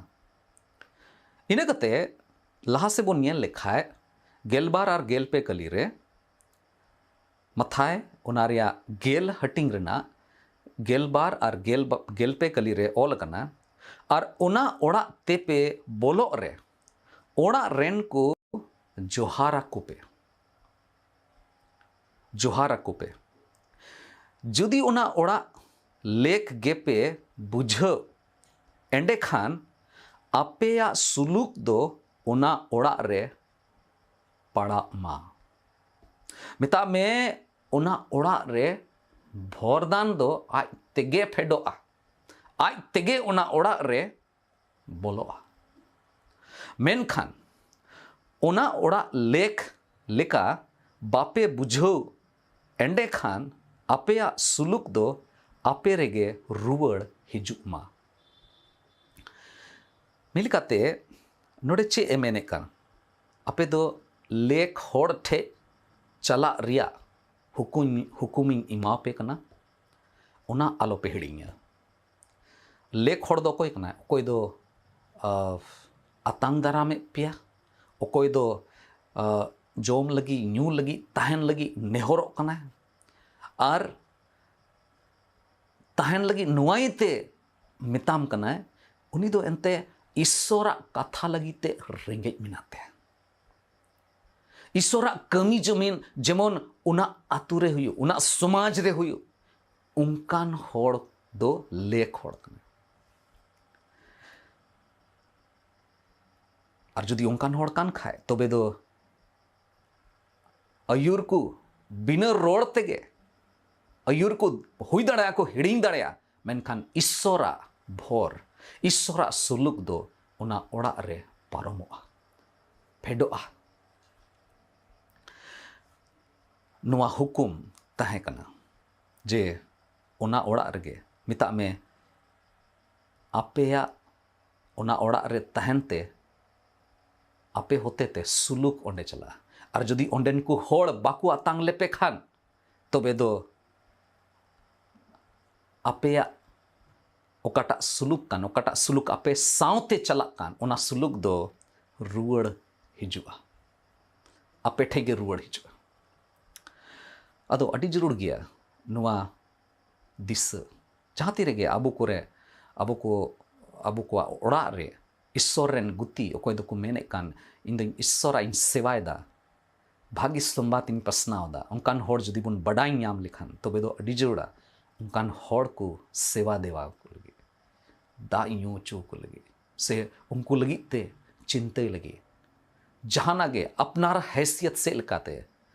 ᱤᱱᱟᱹ ᱠᱟᱛᱮ ᱞᱟᱦᱟ ᱥᱮᱫ ᱵᱚᱱ ᱧᱮᱞ ᱞᱮᱠᱷᱟᱡ, ᱜᱮᱞᱵᱟᱨ ᱟᱨ ᱜᱮᱞ ᱯᱮ ᱠᱟᱹᱞᱤ ᱨᱮ ᱢᱟᱛᱷᱟᱭ ᱚᱱᱟ ᱨᱮᱭᱟᱜ ᱜᱮᱞ ᱦᱟᱹᱴᱤᱧ ᱨᱮᱱᱟᱜ ᱜᱮᱞᱵᱟᱨ ᱟᱨ ᱜᱮᱞ ᱵᱟ-, ᱜᱮᱞ ᱯᱮ ᱠᱟᱹᱞᱤ ᱨᱮ ᱚᱞ ᱟᱠᱟᱱᱟ, ᱟᱨ ᱚᱱᱟ ᱚᱲᱟᱜ ᱛᱮᱯᱮ ᱵᱚᱞᱚᱜ ᱨᱮ ᱚᱲᱟᱜ ᱨᱮᱱ ᱠᱚ ᱡᱚᱦᱟᱨ ᱟᱠᱚ ᱯᱮ᱾ ᱡᱚᱦᱟᱨ ᱟᱠᱚ ᱯᱮ᱾ ᱡᱩᱫᱤ ᱚᱱᱟ ᱚᱲᱟᱜ ᱞᱮᱠ ᱜᱮᱯᱮ ᱵᱩᱡᱷᱟᱹᱣ, ᱮᱸᱰᱮᱠᱷᱟᱱ ᱟᱯᱮᱭᱟᱜ ᱥᱩᱞᱩᱠ ᱫᱚ ᱚᱱᱟ ᱚᱲᱟᱜ ᱨᱮ ᱯᱟᱲᱟᱜ ᱢᱟ᱾ ᱢᱮᱛᱟᱜ ᱢᱮ, ᱚᱱᱟ ᱚᱲᱟᱜ ᱨᱮ ᱵᱷᱚᱨᱫᱟᱱ ᱫᱚ ᱟᱡ ᱛᱮᱜᱮ ᱯᱷᱮᱰᱚᱜᱼᱟ, ᱟᱡ ᱛᱮᱜᱮ ᱚᱱᱟ ᱚᱲᱟᱜ ᱨᱮ ᱵᱚᱞᱚᱜᱼᱟ᱾ ᱢᱮᱱᱠᱷᱟᱱ ᱚᱱᱟ ᱚᱲᱟᱜ ᱞᱮᱠ ᱞᱮᱠᱟ ᱵᱟᱯᱮ ᱵᱩᱡᱷᱟᱹᱣ, ᱮᱸᱰᱮᱠᱷᱟᱱ ᱟᱯᱮᱭᱟᱜ ᱥᱩᱞᱩᱠ ᱫᱚ ᱟᱯᱮ ᱨᱮᱜᱮ ᱨᱩᱣᱟᱹᱲ ᱦᱤᱡᱩᱜ ᱢᱟ᱾ ᱢᱤᱫ ᱞᱮᱠᱟᱛᱮ ᱱᱚᱰᱮ ᱪᱮᱫ ᱮ ᱢᱮᱱᱮᱫ ᱠᱟᱱ? ᱟᱯᱮ ᱫᱚ ᱞᱮᱠ ᱦᱚᱲ ᱴᱷᱮᱡ ᱪᱟᱞᱟᱜ ᱨᱮᱭᱟᱜ ᱦᱩᱠᱩᱢ, ᱦᱩᱠᱩᱢᱤᱧ ᱮᱢᱟᱯᱮ ᱠᱟᱱᱟ, ᱚᱱᱟ ᱟᱞᱚᱯᱮ ᱦᱤᱲᱤᱧᱟ᱾ ᱞᱮᱠ ᱦᱚᱲ ᱫᱚ ᱚᱠᱚᱭ ᱠᱟᱱᱟᱭ? ᱚᱠᱚᱭ ᱫᱚ, ᱟ, ᱟᱛᱟᱝ ᱫᱟᱨᱟᱢᱮᱫ ᱯᱮᱭᱟ, ᱚᱠᱚᱭ ᱫᱚ, ᱟ, ᱡᱚᱢ ᱞᱟᱹᱜᱤᱫ, ᱧᱩ ᱞᱟᱹᱜᱤᱫ, ᱛᱟᱦᱮᱱ ᱞᱟᱹᱜᱤᱫ ᱱᱮᱦᱚᱨᱚᱜ ᱠᱟᱱᱟᱭ, ᱟᱨ ᱛᱟᱦᱮᱱ ᱞᱟᱹᱜᱤᱫ ᱱᱚᱣᱟ ᱤᱭᱟᱹᱛᱮ ᱢᱮᱛᱟᱢ ᱠᱟᱱᱟᱭ, ᱩᱱᱤ ᱫᱚ ᱮᱱᱛᱮ ᱤᱥᱥᱚᱨᱟᱜ ᱠᱟᱛᱷᱟ ᱞᱟᱹᱜᱤᱫ ᱛᱮ ᱨᱮᱸᱜᱮᱡ ᱢᱮᱱᱟᱜ ᱛᱟᱭᱟ᱾ ᱤᱥᱥᱚᱨᱟᱜ ᱠᱟᱹᱢᱤ ᱡᱚᱢᱤᱱ ᱡᱮᱢᱚᱱ ᱚᱱᱟ ᱟᱛᱳ ᱨᱮ ᱦᱩᱭᱩᱜ, ᱚᱱᱟ ᱥᱚᱢᱟᱡᱽ ᱨᱮ ᱦᱩᱭᱩᱜ, ᱚᱱᱠᱟᱱ ᱦᱚᱲ ᱫᱚ ᱞᱮᱠ ᱦᱚᱲ ᱠᱟᱱᱟᱭ᱾ ᱟᱨ ᱡᱩᱫᱤ ᱚᱱᱠᱟᱱ ᱦᱚᱲ ᱠᱟᱱ ᱠᱷᱟᱡ, ᱛᱚᱵᱮ ᱫᱚ ᱟᱹᱭᱩᱨ ᱠᱚ ᱵᱤᱱᱟᱹ ᱨᱚᱲ ᱛᱮᱜᱮ, ᱟᱹᱭᱩᱨ ᱠᱚ ᱦᱩᱭ ᱫᱟᱲᱮᱭᱟᱜᱼᱟ, ᱠᱚ ᱦᱤᱲᱤᱧ ᱫᱟᱲᱮᱭᱟᱜᱼᱟ, ᱢᱮᱱᱠᱷᱟᱱ ᱤᱥᱥᱚᱨᱟᱜ ᱵᱷᱚᱨ, ᱤᱥᱥᱚᱨᱟᱜ ᱥᱩᱞᱩᱠ ᱫᱚ ᱚᱱᱟ ᱚᱲᱟᱜ ᱨᱮ ᱯᱟᱨᱚᱢᱚᱜᱼᱟ, ᱯᱷᱮᱰᱚᱜᱼᱟ᱾ ᱱᱚᱣᱟ ᱦᱩᱠᱩᱢ ᱛᱟᱦᱮᱸ ᱠᱟᱱᱟ ᱡᱮ ᱚᱱᱟ ᱚᱲᱟᱜ ᱨᱮᱜᱮ, ᱢᱮᱛᱟᱜ ᱢᱮ, ᱟᱯᱮᱭᱟᱜ ᱚᱱᱟ ᱚᱲᱟᱜ ᱨᱮ ᱛᱟᱦᱮᱱ ᱛᱮ ᱟᱯᱮ ᱦᱚᱛᱮ ᱛᱮ ᱥᱩᱞᱩᱠ ᱚᱸᱰᱮ ᱪᱟᱞᱟᱜᱼᱟ᱾ ᱟᱨ ᱡᱩᱫᱤ ᱚᱸᱰᱮᱱ ᱠᱚ ᱦᱚᱲ ᱵᱟᱠᱚ ᱟᱛᱟᱝ ᱞᱮᱯᱮ ᱠᱷᱟᱱ, ᱛᱚᱵᱮ ᱫᱚ ᱟᱯᱮᱭᱟᱜ ᱚᱠᱟᱴᱟᱜ ᱥᱩᱞᱩᱠ ᱠᱟᱱ, ᱚᱠᱟᱴᱟᱜ ᱥᱩᱞᱩᱠ ᱟᱯᱮ ᱥᱟᱶᱛᱮ ᱪᱟᱞᱟᱜ ᱠᱟᱱ, ᱚᱱᱟ ᱥᱩᱞᱩᱠ ᱫᱚ ᱨᱩᱣᱟᱹᱲ ᱦᱤᱡᱩᱜᱼᱟ, ᱟᱯᱮ ᱴᱷᱮᱡ ᱜᱮ ᱨᱩᱣᱟᱹᱲ ᱦᱤᱡᱩᱜᱼᱟ᱾ ᱟᱫᱚ ᱟᱹᱰᱤ ᱡᱟᱹᱨᱩᱲ ᱜᱮᱭᱟ ᱱᱚᱣᱟ ᱫᱤᱥᱟᱹ᱾ ᱡᱟᱦᱟᱸ ᱛᱤ ᱨᱮᱜᱮ ᱟᱵᱚ ᱠᱚᱨᱮ, ᱟᱵᱚ ᱠᱚ ᱟᱵᱚ ᱠᱚᱣᱟᱜ ᱚᱲᱟᱜ ᱨᱮ ᱤᱥᱥᱚᱨ ᱨᱮᱱ ᱜᱩᱛᱤ, ᱚᱠᱚᱭ ᱫᱚᱠᱚ ᱢᱮᱱᱮᱫ ᱠᱟᱱ, "ᱤᱧ ᱫᱚᱧ ᱤᱥᱥᱚᱨᱟᱜ ᱤᱧ ᱥᱮᱵᱟᱭᱮᱫᱟ, ᱵᱷᱟᱹᱜᱤ ᱥᱚᱢᱵᱟᱫ ᱤᱧ ᱯᱟᱥᱱᱟᱣ ᱮᱫᱟ", ᱚᱱᱠᱟᱱ ᱦᱚᱲ ᱡᱩᱫᱤ ᱵᱚᱱ ᱵᱟᱰᱟᱭ ᱧᱟᱢ ᱞᱮᱠᱷᱟᱱ, ᱛᱚᱵᱮ ᱫᱚ ᱟᱹᱰᱤ ᱡᱟᱹᱨᱩᱲᱟ ᱚᱱᱠᱟᱱ ᱦᱚᱲ ᱠᱚ ᱥᱮᱵᱟ ᱫᱮᱣᱟ ᱠᱚ ᱞᱟᱹᱜᱤᱫ, ᱫᱟᱜ ᱧᱩ ᱦᱚᱪᱚ ᱠᱚ ᱞᱟᱹᱜᱤᱫ, ᱥᱮ ᱩᱱᱠᱩ ᱞᱟᱹᱜᱤᱫ ᱛᱮ ᱪᱤᱱᱛᱟᱹᱭ ᱞᱟᱹᱜᱤᱫ᱾ ᱡᱟᱦᱟᱱᱟᱜ ᱜᱮ ᱟᱯᱱᱟᱨ ᱦᱟᱭᱥᱤᱭᱟᱛ ᱥᱮᱫ ᱞᱮᱠᱟᱛᱮ,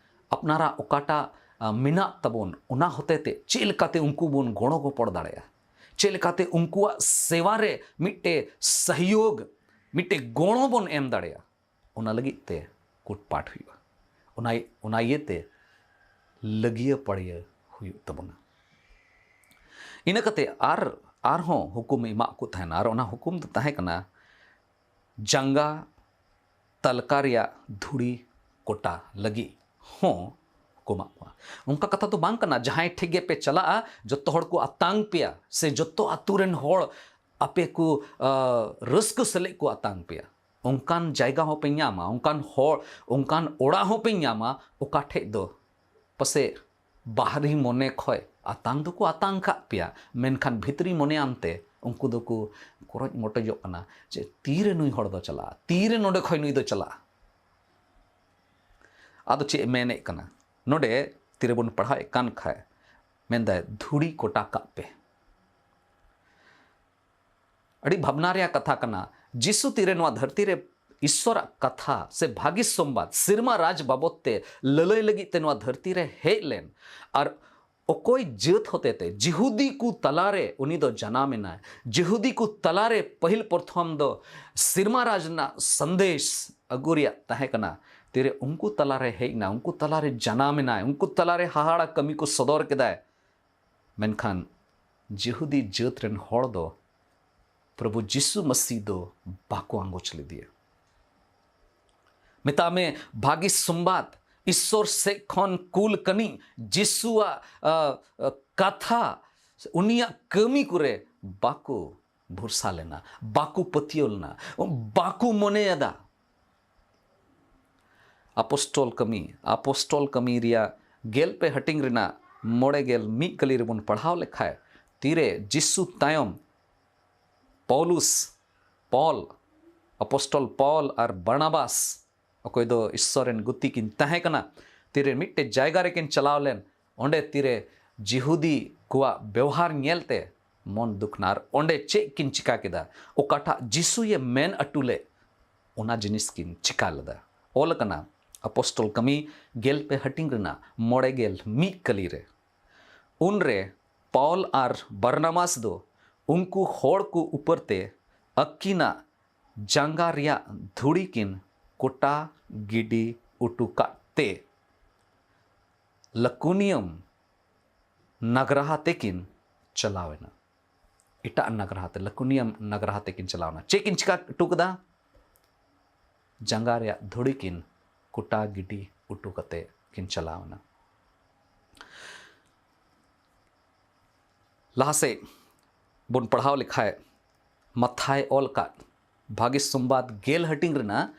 ᱟᱯᱱᱟᱨᱟᱜ ᱚᱠᱟᱴᱟᱜ, ᱟ, ᱢᱮᱱᱟᱜ ᱛᱟᱵᱚᱱ, ᱚᱱᱟ ᱦᱚᱛᱮ ᱛᱮ ᱪᱮᱫ ᱞᱮᱠᱟᱛᱮ ᱩᱱᱠᱩ ᱵᱚᱱ ᱜᱚᱲᱚ ᱜᱚᱯᱚᱲ ᱫᱟᱲᱮᱭᱟᱜᱼᱟ, ᱪᱮᱫ ᱞᱮᱠᱟᱛᱮ ᱩᱱᱠᱩᱣᱟᱜ ᱥᱮᱵᱟ ᱨᱮ ᱢᱤᱫᱴᱮᱡ ᱥᱚᱦᱭᱳᱜᱽ, ᱢᱤᱫᱴᱮᱡ ᱜᱚᱲᱚ ᱵᱚᱱ ᱮᱢ ᱫᱟᱲᱮᱭᱟᱜᱼᱟ, ᱚᱱᱟ ᱞᱟᱹᱜᱤᱫ ᱛᱮ ᱠᱩᱴᱯᱟᱴ ᱦᱩᱭᱩᱜᱼᱟ᱾ ᱚᱱᱟ, ᱚᱱᱟ ᱤᱭᱟᱹᱛᱮ ᱞᱟᱹᱜᱤᱭᱟᱹ ᱯᱟᱲᱤᱭᱟᱹ ᱦᱩᱭᱩᱜ ᱛᱟᱵᱚᱱᱟ᱾ ᱤᱱᱟᱹ ᱠᱟᱛᱮ ᱟᱨ, ᱟᱨᱦᱚᱸ ᱦᱩᱠᱩᱢ ᱮᱢᱟᱜ ᱠᱚ ᱛᱟᱦᱮᱱᱟ, ᱟᱨ ᱚᱱᱟ ᱦᱩᱠᱩᱢ ᱫᱚ ᱛᱟᱦᱮᱸ ᱠᱟᱱᱟ, ᱡᱟᱸᱜᱟ ᱛᱟᱞᱠᱟ ᱨᱮᱭᱟᱜ ᱫᱷᱩᱲᱤ ᱠᱚᱴᱟ ᱞᱟᱹᱜᱤᱫ ᱦᱚᱸ ᱠᱚ ᱮᱢᱟᱜ ᱠᱚᱣᱟ᱾ ᱚᱱᱠᱟ ᱠᱟᱛᱷᱟ ᱫᱚ ᱵᱟᱝ ᱠᱟᱱᱟ, ᱡᱟᱦᱟᱸᱭ ᱴᱷᱮᱡ ᱜᱮᱯᱮ ᱪᱟᱞᱟᱜᱼᱟ, ᱡᱚᱛᱚ ᱦᱚᱲ ᱠᱚ ᱟᱛᱟᱝ ᱯᱮᱭᱟ, ᱥᱮ ᱡᱚᱛᱚ ᱟᱛᱳ ᱨᱮᱱ ᱦᱚᱲ ᱟᱯᱮ ᱠᱚ, ᱟ, ᱨᱟᱹᱥᱠᱟᱹ ᱥᱮᱞᱮᱫ ᱠᱚ ᱟᱛᱟᱝ ᱯᱮᱭᱟ᱾ ᱚᱱᱠᱟᱱ ᱡᱟᱭᱜᱟ ᱦᱚᱸᱯᱮ ᱧᱟᱢᱟ, ᱚᱱᱠᱟᱱ ᱦᱚᱲ, ᱚᱱᱠᱟᱱ ᱚᱲᱟᱜ ᱦᱚᱸᱯᱮ ᱧᱟᱢᱟ, ᱚᱠᱟ ᱴᱷᱮᱡ ᱫᱚ ᱯᱟᱥᱮᱡ ᱵᱟᱦᱨᱤ ᱢᱚᱱᱮ ᱠᱷᱚᱡ ᱟᱛᱟᱝ ᱫᱚᱠᱚ ᱟᱛᱟᱝ ᱠᱟᱜ ᱯᱮᱭᱟ, ᱢᱮᱱᱠᱷᱟᱱ ᱵᱷᱤᱛᱨᱤ ᱢᱚᱱᱮ ᱟᱱᱛᱮ ᱩᱱᱠᱩ ᱫᱚᱠᱚ ᱠᱚᱨᱚᱡ ᱢᱚᱴᱚᱡᱚᱜ ᱠᱟᱱᱟ ᱡᱮ ᱛᱤᱨᱮ ᱱᱩᱭ ᱦᱚᱲ ᱫᱚ ᱪᱟᱞᱟᱜᱼᱟ, ᱛᱤᱨᱮ ᱱᱚᱰᱮ ᱠᱷᱚᱡ ᱱᱩᱭ ᱫᱚ ᱪᱟᱞᱟᱜᱼᱟ᱾ ᱟᱫᱚ ᱪᱮᱫ ᱮ ᱢᱮᱱᱮᱫ ᱠᱟᱱᱟ ᱱᱚᱰᱮ, ᱛᱤᱨᱮᱵᱚᱱ ᱯᱟᱲᱦᱟᱣᱮᱫ ᱠᱟᱱ ᱠᱷᱟᱡ, ᱢᱮᱱᱫᱟᱭ, "ᱫᱷᱩᱲᱤ ᱠᱚᱴᱟ ᱠᱟᱜ ᱯᱮ᱾" ᱟᱹᱰᱤ ᱵᱷᱟᱵᱽᱱᱟ ᱨᱮᱭᱟᱜ ᱠᱟᱛᱷᱟ ᱠᱟᱱᱟ᱾ ᱡᱤᱥᱩ ᱛᱤᱨᱮ ᱱᱚᱣᱟ ᱫᱷᱟᱹᱨᱛᱤ ᱨᱮ ᱤᱥᱥᱚᱨᱟᱜ ᱠᱟᱛᱷᱟ ᱥᱮ ᱵᱷᱟᱹᱜᱤ ᱥᱚᱢᱵᱟᱫ, ᱥᱮᱨᱢᱟ ᱨᱟᱡᱽ ᱵᱟᱵᱚᱫ ᱛᱮ ᱞᱟᱹᱞᱟᱹᱭ ᱞᱟᱹᱜᱤᱫ ᱛᱮ ᱱᱚᱣᱟ ᱫᱷᱟᱹᱨᱛᱤ ᱨᱮ ᱦᱮᱡ ᱞᱮᱱ, ᱟᱨ ᱚᱠᱚᱭ ᱡᱟᱹᱛ ᱦᱚᱛᱮᱛᱮ ᱡᱤᱦᱩᱫᱤ ᱠᱚ ᱛᱟᱞᱟᱨᱮ ᱩᱱᱤ ᱫᱚ ᱡᱟᱱᱟᱢ ᱮᱱᱟᱭ, ᱡᱤᱦᱩᱫᱤ ᱠᱚ ᱛᱟᱞᱟᱨᱮ ᱯᱟᱹᱦᱤᱞ ᱯᱨᱚᱛᱷᱚᱢ ᱫᱚ ᱥᱮᱨᱢᱟ ᱨᱟᱡᱽ ᱨᱮᱱᱟᱜ ᱥᱟᱸᱫᱮᱥ ᱟᱹᱜᱩ ᱨᱮᱭᱟᱜ ᱛᱟᱦᱮᱸ ᱠᱟᱱᱟ, ᱛᱤᱨᱮ ᱩᱱᱠᱩ ᱛᱟᱞᱟᱨᱮ ᱦᱮᱡ ᱮᱱᱟ, ᱩᱱᱠᱩ ᱛᱟᱞᱟᱨᱮ ᱡᱟᱱᱟᱢ ᱮᱱᱟᱭ, ᱩᱱᱠᱩ ᱛᱟᱞᱟᱨᱮ ᱦᱟᱦᱟᱲᱟ ᱠᱟᱹᱢᱤ ᱠᱚ ᱥᱚᱫᱚᱨ ᱠᱮᱫᱟᱭ, ᱢᱮᱱᱠᱷᱟᱱ ᱡᱤᱦᱩᱫᱤ ᱡᱟᱹᱛ ᱨᱮᱱ ᱦᱚᱲ ᱫᱚ ᱯᱨᱚᱵᱷᱩ ᱡᱤᱥᱩ ᱢᱟᱹᱥᱤ ᱫᱚ ᱵᱟᱠᱚ ᱟᱸᱜᱚᱪ ᱞᱮᱫᱮᱭᱟ᱾ ᱢᱮᱛᱟᱜ ᱢᱮ, ᱵᱷᱟᱹᱜᱤ ᱥᱚᱢᱵᱟᱫ, ᱤᱥᱥᱚᱨ ᱥᱮᱫ ᱠᱷᱚᱱ ᱠᱩᱞ ᱠᱟᱹᱱᱤ ᱡᱤᱥᱩᱣᱟᱜ, ᱟ, ᱟ, ᱠᱟᱛᱷᱟ, ᱩᱱᱤᱭᱟᱜ ᱠᱟᱹᱢᱤ ᱠᱚᱨᱮ ᱵᱟᱠᱚ ᱵᱷᱚᱨᱥᱟ ᱞᱮᱱᱟ, ᱵᱟᱠᱚ ᱯᱟᱹᱛᱭᱟᱹᱣ ᱞᱮᱱᱟ, ᱵᱟᱠᱚ ᱢᱚᱱᱮᱭᱟᱫᱟ᱾ ᱟᱯᱚᱥᱴᱚᱞ ᱠᱟᱹᱢᱤ, ᱟᱯᱚᱥᱴᱚᱞ ᱠᱟᱹᱢᱤ ᱨᱮᱭᱟᱜ ᱜᱮᱞ ᱯᱮ ᱦᱟᱹᱴᱤᱧ ᱨᱮᱱᱟᱜ ᱢᱚᱬᱮ ᱜᱮᱞ ᱢᱤᱫ ᱠᱟᱹᱞᱤ ᱨᱮᱵᱚᱱ ᱯᱟᱲᱦᱟᱣ ᱞᱮᱠᱷᱟᱡ, ᱛᱤᱨᱮ ᱡᱤᱥᱩ ᱛᱟᱭᱚᱢ ᱯᱚᱞᱩᱥ, ᱯᱚᱞ, ᱟᱯᱚᱥᱴᱚᱞ ᱯᱚᱞ ᱟᱨ ᱵᱟᱨᱱᱟᱵᱟᱥ, ᱚᱠᱚᱭ ᱫᱚ ᱤᱥᱥᱚᱨ ᱨᱮᱱ ᱜᱩᱛᱤ ᱠᱤᱱ ᱛᱟᱦᱮᱸ ᱠᱟᱱᱟ, ᱛᱤᱨᱮ ᱢᱤᱫᱴᱮᱡ ᱡᱟᱭᱜᱟ ᱨᱮᱠᱤᱱ ᱪᱟᱞᱟᱣ ᱞᱮᱱ, ᱚᱸᱰᱮ ᱛᱤᱨᱮ ᱡᱤᱦᱩᱫᱤ ᱠᱚᱣᱟᱜ ᱵᱮᱣᱦᱟᱨ ᱧᱮᱞᱛᱮ ᱢᱚᱱ ᱫᱩᱠᱷᱱᱟ᱾ ᱟᱨ ᱚᱸᱰᱮ ᱪᱮᱫ ᱠᱤᱱ ᱪᱤᱠᱟ ᱠᱮᱫᱟ? ᱚᱠᱟᱴᱟᱜ ᱡᱤᱥᱩᱭᱮ ᱢᱮᱱ ᱟᱹᱴᱩ ᱞᱮᱫ, ᱚᱱᱟ ᱡᱤᱱᱤᱥ ᱠᱤᱱ ᱪᱤᱠᱟ ᱞᱮᱫᱟ᱾ ᱚᱞ ᱟᱠᱟᱱᱟ ᱟᱯᱚᱥᱴᱚᱞ ᱠᱟᱹᱢᱤ ᱜᱮᱞ ᱯᱮ ᱦᱟᱹᱴᱤᱧ ᱨᱮᱱᱟᱜ ᱢᱚᱬᱮ ᱜᱮᱞ ᱢᱤᱫ ᱠᱟᱹᱞᱤ ᱨᱮ, ᱩᱱᱨᱮ ᱯᱟᱣᱞ ᱟᱨ ᱵᱟᱨᱱᱟᱵᱟᱥ ᱫᱚ ᱩᱱᱠᱩ ᱦᱚᱲ ᱠᱚ ᱩᱯᱟᱹᱨ ᱛᱮ ᱟᱹᱠᱤᱱᱟᱜ ᱡᱟᱸᱜᱟ ᱨᱮᱭᱟᱜ ᱫᱷᱩᱲᱤ ᱠᱤᱱ ᱠᱚᱴᱟ ᱜᱤᱰᱤ ᱚᱴᱚ ᱠᱟᱜ ᱛᱮ ᱞᱟᱹᱠᱩᱱᱤᱭᱟᱢ ᱱᱟᱜᱽᱨᱟᱦᱟ ᱛᱮᱠᱤᱱ ᱪᱟᱞᱟᱣ ᱮᱱᱟ᱾ ᱮᱴᱟᱜ ᱱᱟᱜᱽᱨᱟᱦᱟ ᱛᱮ, ᱞᱟᱹᱠᱩᱱᱤᱭᱟᱢ ᱱᱟᱜᱽᱨᱟᱦᱟ ᱛᱮᱠᱤᱱ ᱪᱟᱞᱟᱣ ᱮᱱᱟ᱾ ᱪᱮᱫ ᱠᱤᱱ ᱪᱤᱠᱟ ᱦᱚᱴᱚ ᱠᱟᱫᱟ? ᱡᱟᱸᱜᱟ ᱨᱮᱭᱟᱜ ᱫᱷᱩᱲᱤ ᱠᱤᱱ ᱠᱚᱴᱟ ᱜᱤᱰᱤ ᱚᱴᱚ ᱠᱟᱛᱮ ᱠᱤᱱ ᱪᱟᱞᱟᱣ ᱮᱱᱟ᱾ ᱞᱟᱦᱟ ᱥᱮᱫ ᱵᱚᱱ ᱯᱟᱲᱦᱟᱣ ᱞᱮᱠᱷᱟᱡ, ᱢᱟᱛᱷᱟᱭ ᱚᱞ ᱠᱟᱫ ᱵᱷᱟᱜᱮ ᱥᱚᱢᱵᱟᱫ ᱜᱮᱞ ᱦᱟᱹᱴᱤᱧ ᱨᱮᱱᱟᱜ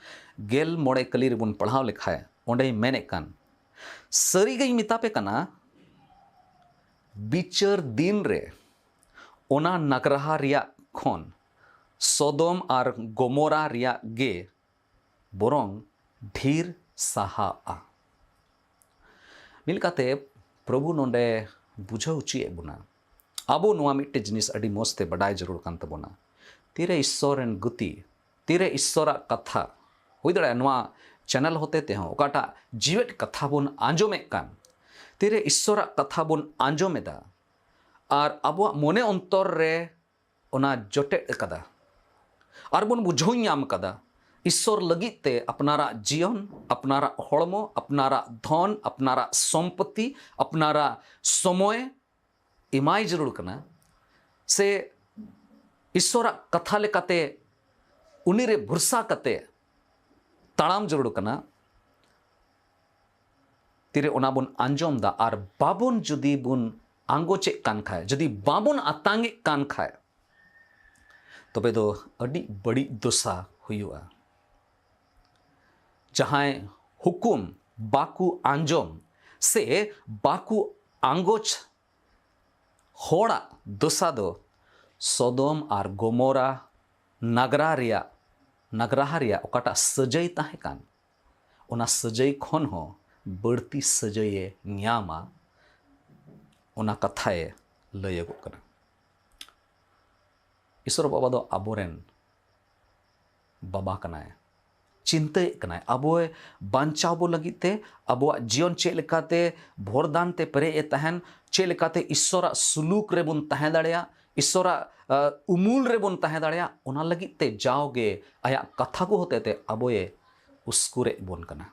ᱜᱮᱞ ᱢᱚᱬᱮ ᱠᱟᱹᱞᱤ ᱨᱮᱵᱚᱱ ᱯᱟᱲᱦᱟᱣ ᱞᱮᱠᱷᱟᱡ, ᱚᱸᱰᱮᱭ ᱢᱮᱱᱮᱫ ᱠᱟᱱ, ᱥᱟᱹᱨᱤ ᱜᱮᱧ ᱢᱮᱛᱟ ᱯᱮ ᱠᱟᱱᱟ, ᱵᱤᱪᱟᱹᱨ ᱫᱤᱱ ᱨᱮ ᱚᱱᱟ ᱱᱟᱜᱽᱨᱟᱦᱟ ᱨᱮᱭᱟᱜ ᱠᱷᱚᱱ ᱥᱚᱫᱚᱢ ᱟᱨ ᱜᱚᱢᱚᱨᱟ ᱨᱮᱭᱟᱜ ᱜᱮ ᱵᱚᱨᱚᱝ ᱰᱷᱮᱨ ᱥᱟᱦᱟᱜᱼᱟ᱾ ᱢᱤᱫ ᱞᱮᱠᱟᱛᱮ ᱯᱨᱚᱵᱷᱩ ᱱᱚᱰᱮ ᱵᱩᱡᱷᱟᱹᱣ ᱦᱚᱪᱚᱭᱮᱫ ᱵᱚᱱᱟ, ᱟᱵᱚ ᱱᱚᱣᱟ ᱢᱤᱫᱴᱮᱡ ᱡᱤᱱᱤᱥ ᱟᱹᱰᱤ ᱢᱚᱡᱽ ᱛᱮ ᱵᱟᱰᱟᱭ ᱡᱟᱹᱨᱩᱲ ᱠᱟᱱ ᱛᱟᱵᱚᱱᱟ᱾ ᱛᱤᱨᱮ ᱤᱥᱥᱚᱨ ᱨᱮᱱ ᱜᱩᱛᱤ, ᱛᱤᱨᱮ ᱤᱥᱥᱚᱨᱟᱜ ᱠᱟᱛᱷᱟ, ᱦᱩᱭ ᱫᱟᱲᱮᱭᱟᱜᱼᱟ ᱱᱚᱣᱟ ᱪᱮᱱᱮᱞ ᱦᱚᱛᱮ ᱛᱮᱦᱚᱸ ᱚᱠᱟᱴᱟᱜ ᱡᱤᱣᱮᱫ ᱠᱟᱛᱷᱟ ᱵᱚᱱ ᱟᱸᱡᱚᱢᱮᱫ ᱠᱟᱱ, ᱛᱤᱨᱮ ᱤᱥᱥᱚᱨᱟᱜ ᱠᱟᱛᱷᱟ ᱵᱚᱱ ᱟᱸᱡᱚᱢ ᱮᱫᱟ ᱟᱨ ᱟᱵᱚᱣᱟᱜ ᱢᱚᱱᱮ ᱚᱱᱛᱚᱨ ᱨᱮ ᱚᱱᱟ ᱡᱚᱴᱮᱫ ᱟᱠᱟᱫᱟ ᱟᱨ ᱵᱚᱱ ᱵᱩᱡᱷᱟᱹᱣ ᱧᱟᱢ ᱟᱠᱟᱫᱟ, ᱤᱥᱥᱚᱨ ᱞᱟᱹᱜᱤᱫ ᱛᱮ ᱟᱯᱱᱟᱨᱟᱜ ᱡᱤᱭᱚᱱ, ᱟᱯᱱᱟᱨᱟᱜ ᱦᱚᱲᱢᱚ, ᱟᱯᱱᱟᱨᱟᱜ ᱫᱷᱚᱱ, ᱟᱯᱱᱟᱨᱟᱜ ᱥᱚᱢᱯᱚᱛᱤ, ᱟᱯᱱᱟᱨᱟᱜ ᱥᱚᱢᱚᱭ ᱮᱢᱟᱭ ᱡᱟᱹᱨᱩᱲ ᱠᱟᱱᱟ, ᱥᱮ ᱤᱥᱥᱚᱨᱟᱜ ᱠᱟᱛᱷᱟ ᱞᱮᱠᱟᱛᱮ ᱩᱱᱤ ᱨᱮ ᱵᱷᱚᱨᱥᱟ ᱠᱟᱛᱮ ᱛᱟᱲᱟᱢ ᱡᱟᱹᱨᱩᱲ ᱠᱟᱱᱟ᱾ ᱛᱤᱨᱮ ᱚᱱᱟ ᱵᱚᱱ ᱟᱸᱡᱚᱢ ᱫᱟ ᱟᱨ ᱵᱟᱵᱚᱱ ᱡᱩᱫᱤ ᱵᱚᱱ ᱟᱸᱜᱚᱪᱮᱫ ᱠᱟᱱ ᱠᱷᱟᱡ, ᱡᱩᱫᱤ ᱵᱟᱵᱚᱱ ᱟᱛᱟᱝᱮᱫ ᱠᱟᱱ ᱠᱷᱟᱡ, ᱛᱚᱵᱮ ᱫᱚ ᱟᱹᱰᱤ ᱵᱟᱹᱲᱤᱡ ᱫᱚᱥᱟ ᱦᱩᱭᱩᱜᱼᱟ᱾ ᱡᱟᱦᱟᱸᱭ ᱦᱩᱠᱩᱢ ᱵᱟᱠᱚ ᱟᱸᱡᱚᱢ ᱥᱮ ᱵᱟᱠᱚ ᱟᱸᱜᱚᱪ ᱦᱚᱲᱟᱜ ᱫᱚᱥᱟ ᱫᱚ ᱥᱚᱫᱚᱢ ᱟᱨ ᱜᱚᱢᱚᱨᱟ ᱱᱟᱜᱽᱨᱟ ᱨᱮᱭᱟᱜ, ᱱᱟᱜᱽᱨᱟᱦᱟ ᱨᱮᱭᱟᱜ ᱚᱠᱟᱴᱟᱜ ᱥᱟᱹᱡᱟᱹᱭ ᱛᱟᱦᱮᱸ ᱠᱟᱱ, ᱚᱱᱟ ᱥᱟᱹᱡᱟᱹᱭ ᱠᱷᱚᱱ ᱦᱚᱸ ᱵᱟᱹᱲᱛᱤ ᱥᱟᱹᱡᱟᱹᱭᱮ ᱧᱟᱢᱟ, ᱚᱱᱟ ᱠᱟᱛᱷᱟᱭ ᱞᱟᱹᱭᱟᱹᱜᱚᱜ ᱠᱟᱱᱟ᱾ ᱤᱥᱚᱨ ᱵᱟᱵᱟ ᱫᱚ ᱟᱵᱚᱨᱮᱱ ᱵᱟᱵᱟ ᱠᱟᱱᱟᱭ, ᱪᱤᱱᱛᱟᱹᱭᱮᱫ ᱠᱟᱱᱟᱭ ᱟᱵᱚᱭ ᱵᱟᱧᱪᱟᱣ ᱵᱚ ᱞᱟᱹᱜᱤᱫ ᱛᱮ, ᱟᱵᱚᱣᱟᱜ ᱡᱤᱭᱚᱱ ᱪᱮᱫ ᱞᱮᱠᱟᱛᱮ ᱵᱷᱚᱨᱫᱟᱱ ᱛᱮ ᱯᱮᱨᱮᱡ ᱮ ᱛᱟᱦᱮᱱ, ᱪᱮᱫ ᱞᱮᱠᱟᱛᱮ ᱤᱥᱚᱨᱟᱜ ᱥᱩᱞᱩᱠ ᱨᱮᱵᱚᱱ ᱛᱟᱦᱮᱸ ᱫᱟᱲᱮᱭᱟᱜ, ᱤᱥᱚᱨᱟᱜ ᱩᱢᱩᱞ ᱨᱮᱵᱚᱱ ᱛᱟᱦᱮᱸ ᱫᱟᱲᱮᱭᱟᱜ, ᱚᱱᱟ ᱞᱟᱹᱜᱤᱫ ᱛᱮ ᱡᱟᱣᱜᱮ ᱟᱭᱟᱜ ᱠᱟᱛᱷᱟ ᱠᱚ ᱦᱚᱛᱮ ᱛᱮ ᱟᱵᱚᱭᱮ ᱩᱥᱠᱩᱨᱮᱫ ᱵᱚᱱ ᱠᱟᱱᱟ᱾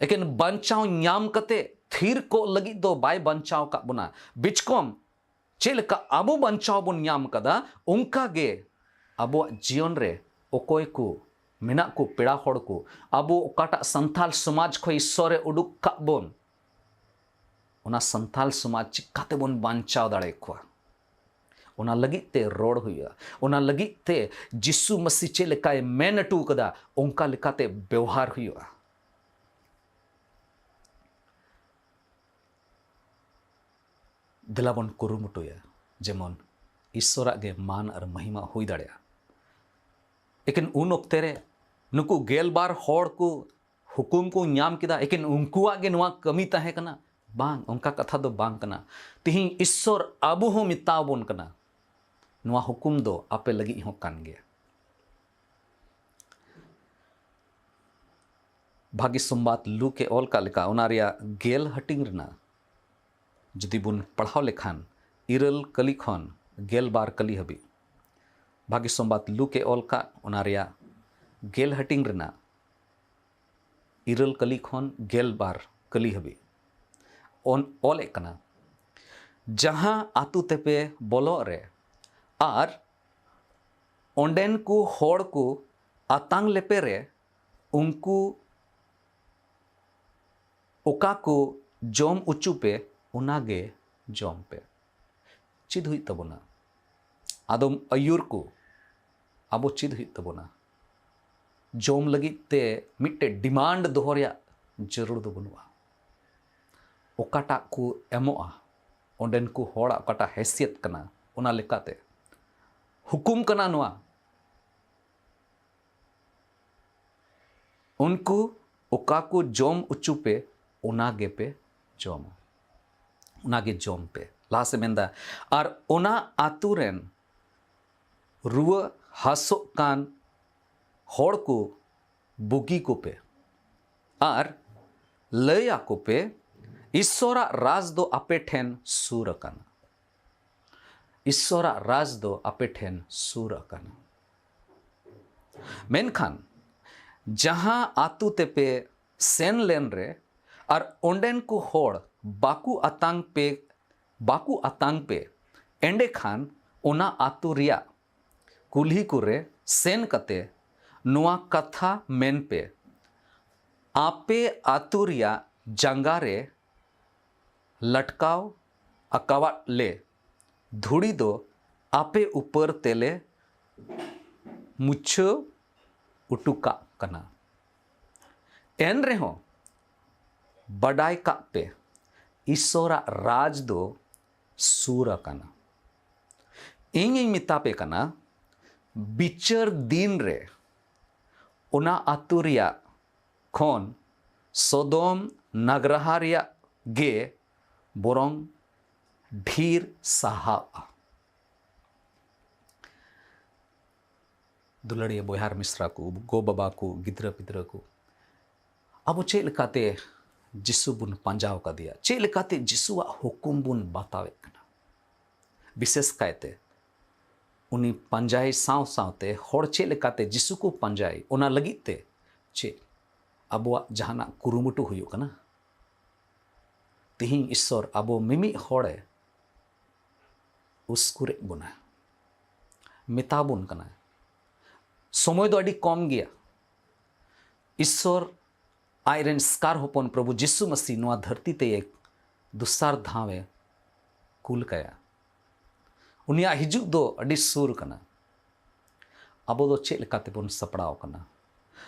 ᱮᱠᱮᱱ ᱵᱟᱧᱪᱟᱣ ᱧᱟᱢ ᱠᱟᱛᱮ ᱛᱷᱤᱨ ᱠᱚᱜ ᱞᱟᱹᱜᱤᱫ ᱫᱚ ᱵᱟᱭ ᱵᱟᱧᱪᱟᱣ ᱟᱠᱟᱫ ᱵᱚᱱᱟ᱾ ᱵᱤᱪᱠᱚᱢ ᱪᱮᱫ ᱞᱮᱠᱟ ᱟᱵᱚ ᱵᱟᱧᱪᱟᱣ ᱵᱚᱱ ᱧᱟᱢ ᱠᱟᱫᱟ, ᱚᱱᱠᱟ ᱜᱮ ᱟᱵᱚᱣᱟᱜ ᱡᱤᱭᱚᱱ ᱨᱮ ᱚᱠᱚᱭ ᱠᱚ ᱢᱮᱱᱟᱜ ᱠᱚ, ᱯᱮᱲᱟ ᱦᱚᱲ ᱠᱚ, ᱟᱵᱚ ᱚᱠᱟᱴᱟᱜ ᱥᱟᱱᱛᱟᱞ ᱥᱚᱢᱟᱡᱽ ᱠᱷᱚᱱ ᱤᱥᱚᱨᱮ ᱩᱰᱩᱠ ᱠᱟᱜ ᱵᱚᱱ, ᱚᱱᱟ ᱥᱟᱱᱛᱟᱞ ᱥᱚᱢᱟᱡᱽ ᱪᱤᱠᱟᱛᱮᱵᱚᱱ ᱵᱟᱧᱪᱟᱣ ᱫᱟᱲᱮᱭᱟᱠᱚᱣᱟ? ᱚᱱᱟ ᱞᱟᱹᱜᱤᱫ ᱛᱮ ᱨᱚᱲ ᱦᱩᱭᱩᱜᱼᱟ᱾ ᱚᱱᱟ ᱞᱟᱹᱜᱤᱫ ᱛᱮ ᱡᱤᱥᱩ ᱢᱟᱹᱥᱤ ᱪᱮᱫ ᱞᱮᱠᱟᱭ ᱢᱮᱱ ᱦᱚᱴᱚ ᱠᱟᱫᱟ, ᱚᱱᱠᱟ ᱞᱮᱠᱟᱛᱮ ᱵᱮᱣᱦᱟᱨ ᱦᱩᱭᱩᱜᱼᱟ᱾ ᱫᱮᱞᱟ ᱵᱚᱱ ᱠᱩᱨᱩᱢᱩᱴᱩᱭᱟ ᱡᱮᱢᱚᱱ ᱤᱥᱚᱨᱟᱜ ᱜᱮ ᱢᱟᱱ ᱟᱨ ᱢᱚᱦᱤᱢᱟ ᱦᱩᱭ ᱫᱟᱲᱮᱭᱟᱜᱼᱟ᱾ ᱮᱠᱮᱱ ᱩᱱ ᱚᱠᱛᱮ ᱨᱮ ᱱᱩᱠᱩ ᱜᱮᱞᱵᱟᱨ ᱦᱚᱲ ᱠᱚ ᱦᱩᱠᱩᱢ ᱠᱚ ᱧᱟᱢ ᱠᱮᱫᱟ, ᱮᱠᱮᱱ ᱩᱱᱠᱩᱣᱟᱜ ᱜᱮ ᱱᱚᱣᱟ ᱠᱟᱹᱢᱤ ᱛᱟᱦᱮᱸ ᱠᱟᱱᱟ? ᱵᱟᱝ, ᱚᱱᱠᱟ ᱠᱟᱛᱷᱟ ᱫᱚ ᱵᱟᱝ ᱠᱟᱱᱟ᱾ ᱛᱤᱦᱤᱧ ᱤᱥᱚᱨ ᱟᱵᱚ ᱦᱚᱸ ᱢᱮᱛᱟᱣ ᱵᱚᱱ ᱠᱟᱱᱟ, ᱱᱚᱣᱟ ᱦᱩᱠᱩᱢ ᱫᱚ ᱟᱯᱮ ᱞᱟᱹᱜᱤᱫ ᱦᱚᱸ ᱠᱟᱱ ᱜᱮᱭᱟ᱾ ᱵᱷᱟᱹᱜᱤ ᱥᱚᱢᱵᱟᱫ ᱞᱩᱠ ᱮ ᱚᱞ ᱠᱟᱜ ᱞᱮᱠᱟ, ᱚᱱᱟ ᱨᱮᱭᱟᱜ ᱜᱮᱞ ᱦᱟᱹᱴᱤᱧ ᱨᱮᱱᱟᱜ ᱡᱩᱫᱤ ᱵᱚᱱ ᱯᱟᱲᱦᱟᱣ ᱞᱮᱠᱷᱟᱱ, ᱤᱨᱟᱹᱞ ᱠᱟᱹᱞᱤ ᱠᱷᱚᱱ ᱜᱮᱞ ᱵᱟᱨ ᱠᱟᱹᱞᱤ ᱦᱟᱹᱵᱤᱡ᱾ ᱵᱷᱟᱹᱜᱤ ᱥᱚᱢᱵᱟᱫ ᱞᱩᱠ ᱮ ᱚᱞ ᱠᱟᱜ, ᱚᱱᱟ ᱨᱮᱭᱟᱜ ᱜᱮᱞ ᱦᱟᱹᱴᱤᱧ ᱨᱮᱱᱟᱜ ᱤᱨᱟᱹᱞ ᱠᱟᱹᱞᱤ ᱠᱷᱚᱱ ᱜᱮᱞ ᱵᱟᱨ ᱠᱟᱹᱞᱤ ᱦᱟᱹᱵᱤᱡ᱾ ᱚᱱ-, ᱚᱞᱮᱫ ᱠᱟᱱᱟ, ᱡᱟᱦᱟᱸ ᱟᱛᱳ ᱛᱮᱯᱮ ᱵᱚᱞᱚᱜ ᱨᱮ ᱟᱨ ᱚᱸᱰᱮᱱ ᱠᱚ ᱦᱚᱲ ᱠᱚ ᱟᱛᱟᱝ ᱞᱮᱯᱮ ᱨᱮ, ᱩᱱᱠᱩ ᱚᱠᱟ ᱠᱚ ᱡᱚᱢ ᱚᱪᱚ ᱯᱮ, ᱚᱱᱟ ᱜᱮ ᱡᱚᱢ ᱯᱮ᱾ ᱪᱮᱫ ᱦᱩᱭᱩᱜ ᱛᱟᱵᱚᱱᱟ? ᱟᱫᱚᱢ ᱟᱹᱭᱩᱨ ᱠᱚ ᱟᱵᱚ ᱪᱮᱫ ᱦᱩᱭᱩᱜ ᱛᱟᱵᱚᱱᱟ? ᱡᱚᱢ ᱞᱟᱹᱜᱤᱫ ᱛᱮ ᱢᱤᱫᱴᱮᱡ ᱰᱤᱢᱟᱱᱰ ᱫᱚᱦᱚ ᱨᱮᱭᱟᱜ ᱡᱟᱹᱨᱩᱲ ᱫᱚ ᱵᱟᱹᱱᱩᱜᱼᱟ᱾ ᱚᱠᱟᱴᱟᱜ ᱠᱚ ᱮᱢᱚᱜᱼᱟ, ᱚᱸᱰᱮᱱ ᱠᱚ ᱦᱚᱲᱟᱜ ᱚᱠᱟᱴᱟᱜ ᱦᱮᱥᱤᱭᱟᱛ ᱠᱟᱱᱟ, ᱚᱱᱟ ᱞᱮᱠᱟᱛᱮ ᱦᱩᱠᱩᱢ ᱠᱟᱱᱟ ᱱᱚᱣᱟ, ᱩᱱᱠᱩ ᱚᱠᱟ ᱠᱚ ᱡᱚᱢ ᱚᱪᱚ ᱯᱮ, ᱚᱱᱟ ᱜᱮᱯᱮ ᱡᱚᱢᱟ, ᱚᱱᱟ ᱜᱮ ᱡᱚᱢ ᱯᱮ᱾ ᱞᱟᱦᱟ ᱥᱮᱫ ᱢᱮᱱᱫᱟ, ᱟᱨ ᱚᱱᱟ ᱟᱛᱳ ᱨᱮᱱ ᱨᱩᱣᱟᱹ ᱦᱟᱹᱥᱩᱜ ᱠᱟᱱ ᱦᱚᱲ ᱠᱚ ᱵᱩᱜᱤ ᱠᱚᱯᱮ ᱟᱨ ᱞᱟᱹᱭ ᱟᱠᱚ ᱯᱮ, ᱤᱥᱥᱚᱨᱟᱜ ᱨᱟᱡᱽ ᱫᱚ ᱟᱯᱮ ᱴᱷᱮᱱ ᱥᱩᱨ ᱟᱠᱟᱱᱟ᱾ ᱤᱥᱥᱚᱨᱟᱜ ᱨᱟᱡᱽ ᱫᱚ ᱟᱯᱮ ᱴᱷᱮᱱ ᱥᱩᱨ ᱟᱠᱟᱱᱟ᱾ ᱢᱮᱱᱠᱷᱟᱱ ᱡᱟᱦᱟᱸ ᱟᱛᱳ ᱛᱮᱯᱮ ᱥᱮᱱ ᱞᱮᱱ ᱨᱮ ᱟᱨ ᱚᱸᱰᱮᱱ ᱠᱚ ᱦᱚᱲ ᱵᱟᱠᱚ ᱟᱛᱟᱝ ᱯᱮ, ᱵᱟᱠᱚ ᱟᱛᱟᱝ ᱯᱮ, ᱮᱸᱰᱮᱠᱷᱟᱱ ᱚᱱᱟ ᱟᱛᱳ ᱨᱮᱭᱟᱜ ᱠᱩᱞᱦᱤ ᱠᱚᱨᱮ ᱥᱮᱱ ᱠᱟᱛᱮ ᱱᱚᱣᱟ ᱠᱟᱛᱷᱟ ᱢᱮᱱ ᱯᱮ, ᱟᱯᱮ ᱟᱛᱳ ᱨᱮᱭᱟᱜ ᱡᱟᱸᱜᱟ ᱨᱮ ᱞᱟᱴᱠᱟᱣ ᱟᱠᱟᱣᱟᱫ ᱞᱮ ᱫᱷᱩᱲᱤ ᱫᱚ ᱟᱯᱮ ᱩᱯᱟᱹᱨ ᱛᱮᱞᱮ ᱢᱩᱪᱷᱟᱹᱣ ᱚᱴᱚ ᱠᱟᱜ ᱠᱟᱱᱟ᱾ ᱮᱱ ᱨᱮᱦᱚᱸ ᱵᱟᱰᱟᱭ ᱠᱟᱜ ᱯᱮ, ᱤᱥᱥᱚᱨᱟᱜ ᱨᱟᱡᱽ ᱫᱚ ᱥᱩᱨ ᱟᱠᱟᱱᱟ᱾ ᱤᱧᱤᱧ ᱢᱮᱛᱟ ᱯᱮ ᱠᱟᱱᱟ, ᱵᱤᱪᱟᱹᱨ ᱫᱤᱱ ᱨᱮ ᱚᱱᱟ ᱟᱛᱳ ᱨᱮᱭᱟᱜ ᱠᱷᱚᱱ ᱥᱚᱫᱚᱢ ᱱᱟᱜᱽᱨᱟᱦᱟ ᱨᱮᱭᱟᱜ ᱜᱮ ᱵᱚᱨᱚᱝ ᱰᱷᱮᱨ ᱥᱟᱦᱟᱣᱜᱼᱟ᱾ ᱫᱩᱞᱟᱹᱲᱤᱭᱟᱹ ᱵᱚᱭᱦᱟ ᱟᱨ ᱢᱤᱥᱨᱟ ᱠᱚ, ᱜᱚ ᱵᱟᱵᱟ ᱠᱚ, ᱜᱤᱫᱽᱨᱟᱹ ᱯᱤᱫᱽᱨᱟᱹ ᱠᱚ, ᱟᱵᱚ ᱪᱮᱫ ᱞᱮᱠᱟᱛᱮ ᱡᱤᱥᱩ ᱵᱚᱱ ᱯᱟᱸᱡᱟ ᱟᱠᱟᱫᱮᱭᱟ? ᱪᱮᱫ ᱞᱮᱠᱟᱛᱮ ᱡᱤᱥᱩᱣᱟᱜ ᱦᱩᱠᱩᱢ ᱵᱚᱱ ᱵᱟᱛᱟᱣᱮᱫ ᱠᱟᱱᱟ? ᱵᱤᱥᱮᱥ ᱠᱟᱭᱛᱮ ᱩᱱᱤ ᱯᱟᱸᱡᱟᱭ ᱥᱟᱶ ᱥᱟᱶᱛᱮ ᱦᱚᱲ ᱪᱮᱫ ᱞᱮᱠᱟᱛᱮ ᱡᱤᱥᱩ ᱠᱚ ᱯᱟᱸᱡᱟᱭ, ᱚᱱᱟ ᱞᱟᱹᱜᱤᱫ ᱛᱮ ᱪᱮᱫ ᱟᱵᱚᱣᱟᱜ ᱡᱟᱦᱟᱱᱟᱜ ᱠᱩᱨᱩᱢᱩᱴᱩ ᱦᱩᱭᱩᱜ ᱠᱟᱱᱟ? ᱛᱤᱦᱤᱧ ᱤᱥᱥᱚᱨ ᱟᱵᱚ ᱢᱤᱢᱤᱫ ᱦᱚᱲᱮ ᱩᱥᱠᱩᱨᱮᱫ ᱵᱚᱱᱟ, ᱢᱮᱛᱟ ᱵᱚᱱ ᱠᱟᱱᱟ᱾ ᱥᱚᱢᱚᱭ ᱫᱚ ᱟᱹᱰᱤ ᱠᱚᱢ ᱜᱮᱭᱟ᱾ ᱤᱥᱥᱚᱨ ᱟᱡ ᱨᱮᱱ ᱮᱥᱠᱟᱨ ᱦᱚᱯᱚᱱ ᱯᱨᱚᱵᱷᱩ ᱡᱤᱥᱩ ᱢᱟᱹᱥᱤ ᱱᱚᱣᱟ ᱫᱷᱟᱹᱨᱛᱤ ᱛᱮ ᱫᱚᱥᱟᱨ ᱫᱷᱟᱣ ᱮ ᱠᱩᱞ ᱠᱟᱭᱟ᱾ ᱩᱱᱤᱭᱟᱜ ᱦᱤᱡᱩᱜ ᱫᱚ ᱟᱹᱰᱤ ᱥᱩᱨ ᱠᱟᱱᱟ᱾ ᱟᱵᱚ ᱫᱚ ᱪᱮᱫ ᱞᱮᱠᱟ ᱛᱮᱵᱚᱱ ᱥᱟᱯᱲᱟᱣ ᱠᱟᱱᱟ?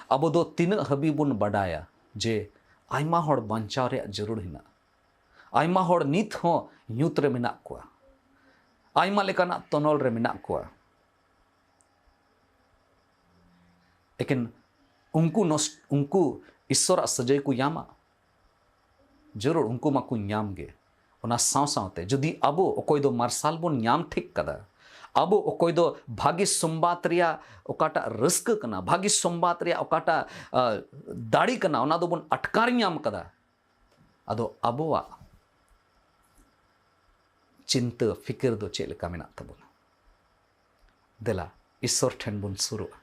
ᱟᱵᱚ ᱫᱚ ᱛᱤᱱᱟᱹᱜ ᱦᱟᱹᱵᱤᱡ ᱵᱚᱱ ᱵᱟᱰᱟᱭᱟ ᱡᱮ ᱟᱭᱢᱟ ᱦᱚᱲ ᱵᱟᱧᱪᱟᱣ ᱨᱮᱭᱟᱜ ᱡᱟᱹᱨᱩᱲ ᱦᱮᱱᱟᱜᱼᱟ? ᱟᱭᱢᱟ ᱦᱚᱲ ᱱᱤᱛ ᱦᱚᱸ ᱧᱩᱛ ᱨᱮ ᱢᱮᱱᱟᱜ ᱠᱚᱣᱟ᱾ ᱟᱭᱢᱟ ᱞᱮᱠᱟᱱᱟᱜ ᱛᱚᱱᱚᱞ ᱨᱮ ᱢᱮᱱᱟᱜ ᱠᱚᱣᱟ᱾ ᱮᱠᱮᱱ ᱩᱱᱠᱩ ᱱᱚᱥ-, ᱩᱱᱠᱩ ᱤᱥᱥᱚᱨᱟᱜ ᱥᱟᱹᱡᱟᱹᱭ ᱠᱚ ᱧᱟᱢᱟ? ᱡᱟᱹᱨᱩᱲ ᱩᱱᱠᱩ ᱢᱟᱠᱚ ᱧᱟᱢ ᱜᱮ᱾ ᱚᱱᱟ ᱥᱟᱶ ᱥᱟᱶᱛᱮ ᱡᱩᱫᱤ ᱟᱵᱚ ᱚᱠᱚᱭ ᱫᱚ ᱢᱟᱨᱥᱟᱞ ᱵᱚᱱ ᱧᱟᱢ ᱴᱷᱤᱠ ᱠᱟᱫᱟ, ᱟᱵᱚ ᱚᱠᱚᱭ ᱫᱚ ᱵᱷᱟᱹᱜᱤ ᱥᱚᱢᱵᱟᱫ ᱨᱮᱭᱟᱜ ᱚᱠᱟᱴᱟᱜ ᱨᱟᱹᱥᱠᱟᱹ ᱠᱟᱱᱟ, ᱵᱷᱟᱹᱜᱤ ᱥᱚᱢᱵᱟᱫ ᱨᱮᱭᱟᱜ ᱚᱠᱟᱴᱟᱜ, ᱟ, ᱫᱟᱲᱮ ᱠᱟᱱᱟ, ᱚᱱᱟ ᱫᱚᱵᱚᱱ ᱟᱴᱠᱟᱨ ᱧᱟᱢ ᱠᱟᱫᱟ, ᱟᱫᱚ ᱟᱵᱚᱣᱟᱜ ᱪᱤᱱᱛᱟᱹ ᱯᱷᱤᱠᱤᱨ ᱫᱚ ᱪᱮᱫ ᱞᱮᱠᱟ ᱢᱮᱱᱟᱜ ᱛᱟᱵᱚᱱᱟ? ᱫᱮᱞᱟ, ᱤᱥᱥᱚᱨ ᱴᱷᱮᱱ ᱵᱚᱱ ᱥᱩᱨᱩᱜᱼᱟ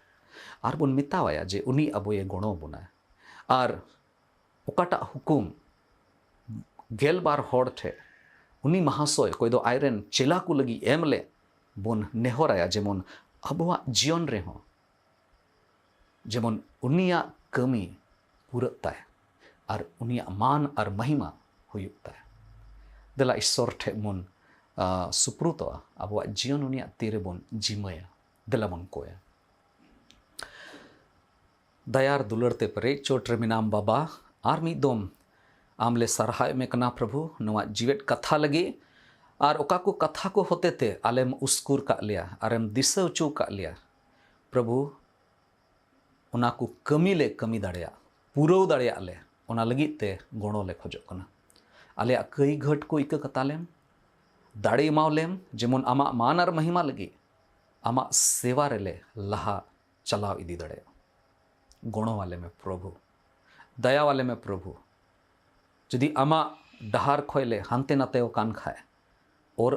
ᱟᱨ ᱵᱚᱱ ᱢᱮᱛᱟᱣᱟᱭᱟ ᱡᱮ ᱩᱱᱤ ᱟᱵᱚᱭᱮ ᱜᱚᱲᱚ ᱵᱚᱱᱟ᱾ ᱟᱨ ᱚᱠᱟᱴᱟᱜ ᱦᱩᱠᱩᱢ ᱜᱮᱞᱵᱟᱨ ᱦᱚᱲ ᱴᱷᱮᱱ ᱩᱱᱤ ᱢᱟᱦᱟᱥᱚᱭ ᱚᱠᱚᱭ ᱫᱚ ᱟᱡᱨᱮᱱ ᱪᱮᱞᱟ ᱠᱚ ᱞᱟᱹᱜᱤᱫ ᱮᱢ ᱞᱮᱫ, ᱵᱚᱱ ᱱᱮᱦᱚᱨᱟᱭᱟ ᱡᱮᱢᱚᱱ ᱟᱵᱚᱣᱟᱜ ᱡᱤᱭᱚᱱ ᱨᱮᱦᱚᱸ ᱡᱮᱢᱚᱱ ᱩᱱᱤᱭᱟᱜ ᱠᱟᱹᱢᱤ ᱯᱩᱨᱟᱹᱜ ᱛᱟᱭ ᱟᱨ ᱩᱱᱤᱭᱟᱜ ᱢᱟᱱ ᱟᱨ ᱢᱟᱦᱤᱢᱟ ᱦᱩᱭᱩᱜ ᱛᱟᱭ᱾ ᱫᱮᱞᱟ ᱤᱥᱥᱚᱨ ᱴᱷᱮᱱ ᱵᱚᱱ, ᱟ, ᱥᱩᱯᱨᱩᱛᱚᱜᱼᱟ, ᱟᱵᱚᱣᱟᱜ ᱡᱤᱭᱚᱱ ᱩᱱᱤᱭᱟᱜ ᱛᱤ ᱨᱮᱵᱚᱱ ᱡᱤᱢᱟᱹᱭᱟ᱾ ᱫᱮᱞᱟ ᱵᱚᱱ ᱠᱚᱭᱟ᱾ ᱫᱟᱭᱟ ᱟᱨ ᱫᱩᱞᱟᱹᱲ ᱛᱮ ᱯᱮᱨᱮᱡ ᱪᱚᱴ ᱨᱮ ᱢᱮᱱᱟᱢ ᱵᱟᱵᱟ, ᱟᱨ ᱢᱤᱫ ᱫᱚᱢ ᱟᱢ ᱞᱮ ᱥᱟᱨᱦᱟᱣᱮᱫ ᱢᱮ ᱠᱟᱱᱟ ᱯᱨᱚᱵᱷᱩ, ᱱᱚᱣᱟ ᱡᱤᱣᱮᱫ ᱠᱟᱛᱷᱟ ᱞᱟᱹᱜᱤᱫ, ᱟᱨ ᱚᱠᱟ ᱠᱚ ᱠᱟᱛᱷᱟ ᱠᱚ ᱦᱚᱛᱮ ᱛᱮ ᱟᱞᱮᱢ ᱩᱥᱠᱩᱨ ᱠᱟᱜ ᱞᱮᱭᱟ ᱟᱨᱮᱢ ᱫᱤᱥᱟᱹ ᱦᱚᱪᱚ ᱠᱟᱜ ᱞᱮᱭᱟ ᱯᱨᱚᱵᱷᱩ, ᱚᱱᱟ ᱠᱚ ᱠᱟᱹᱢᱤ ᱞᱮ ᱠᱟᱹᱢᱤ ᱫᱟᱲᱮᱭᱟᱜ, ᱯᱩᱨᱟᱹᱣ ᱫᱟᱲᱮᱭᱟᱜ ᱞᱮ, ᱚᱱᱟ ᱞᱟᱹᱜᱤᱫ ᱛᱮ ᱜᱚᱲᱚ ᱞᱮ ᱠᱷᱚᱡᱚᱜ ᱠᱟᱱᱟ᱾ ᱟᱞᱮᱭᱟᱜ ᱠᱟᱹᱭ ᱜᱷᱟᱹᱴ ᱠᱚ ᱤᱠᱟᱹ ᱠᱟᱛᱟ ᱞᱮᱢ, ᱫᱟᱲᱮ ᱮᱢᱟᱣ ᱞᱮᱢ, ᱡᱮᱢᱚᱱ ᱟᱢᱟᱜ ᱢᱟᱱ ᱟᱨ ᱢᱟᱦᱤᱢᱟ ᱞᱟᱹᱜᱤᱫ ᱟᱢᱟᱜ ᱥᱮᱵᱟ ᱨᱮᱞᱮ ᱞᱟᱦᱟ ᱪᱟᱞᱟᱣ ᱤᱫᱤ ᱫᱟᱲᱮᱭᱟᱜ᱾ ᱜᱚᱲᱚ ᱟᱞᱮ ᱢᱮ ᱯᱨᱚᱵᱷᱩ, ᱫᱟᱭᱟ ᱟᱞᱮ ᱢᱮ ᱯᱨᱚᱵᱷᱩ᱾ ᱡᱩᱫᱤ ᱟᱢᱟᱜ ᱰᱟᱦᱟᱨ ᱠᱷᱚᱡ ᱞᱮ ᱦᱟᱱᱛᱮ ᱱᱟᱛᱮ ᱟᱠᱟᱱ ᱠᱷᱟᱡ, ᱚᱨ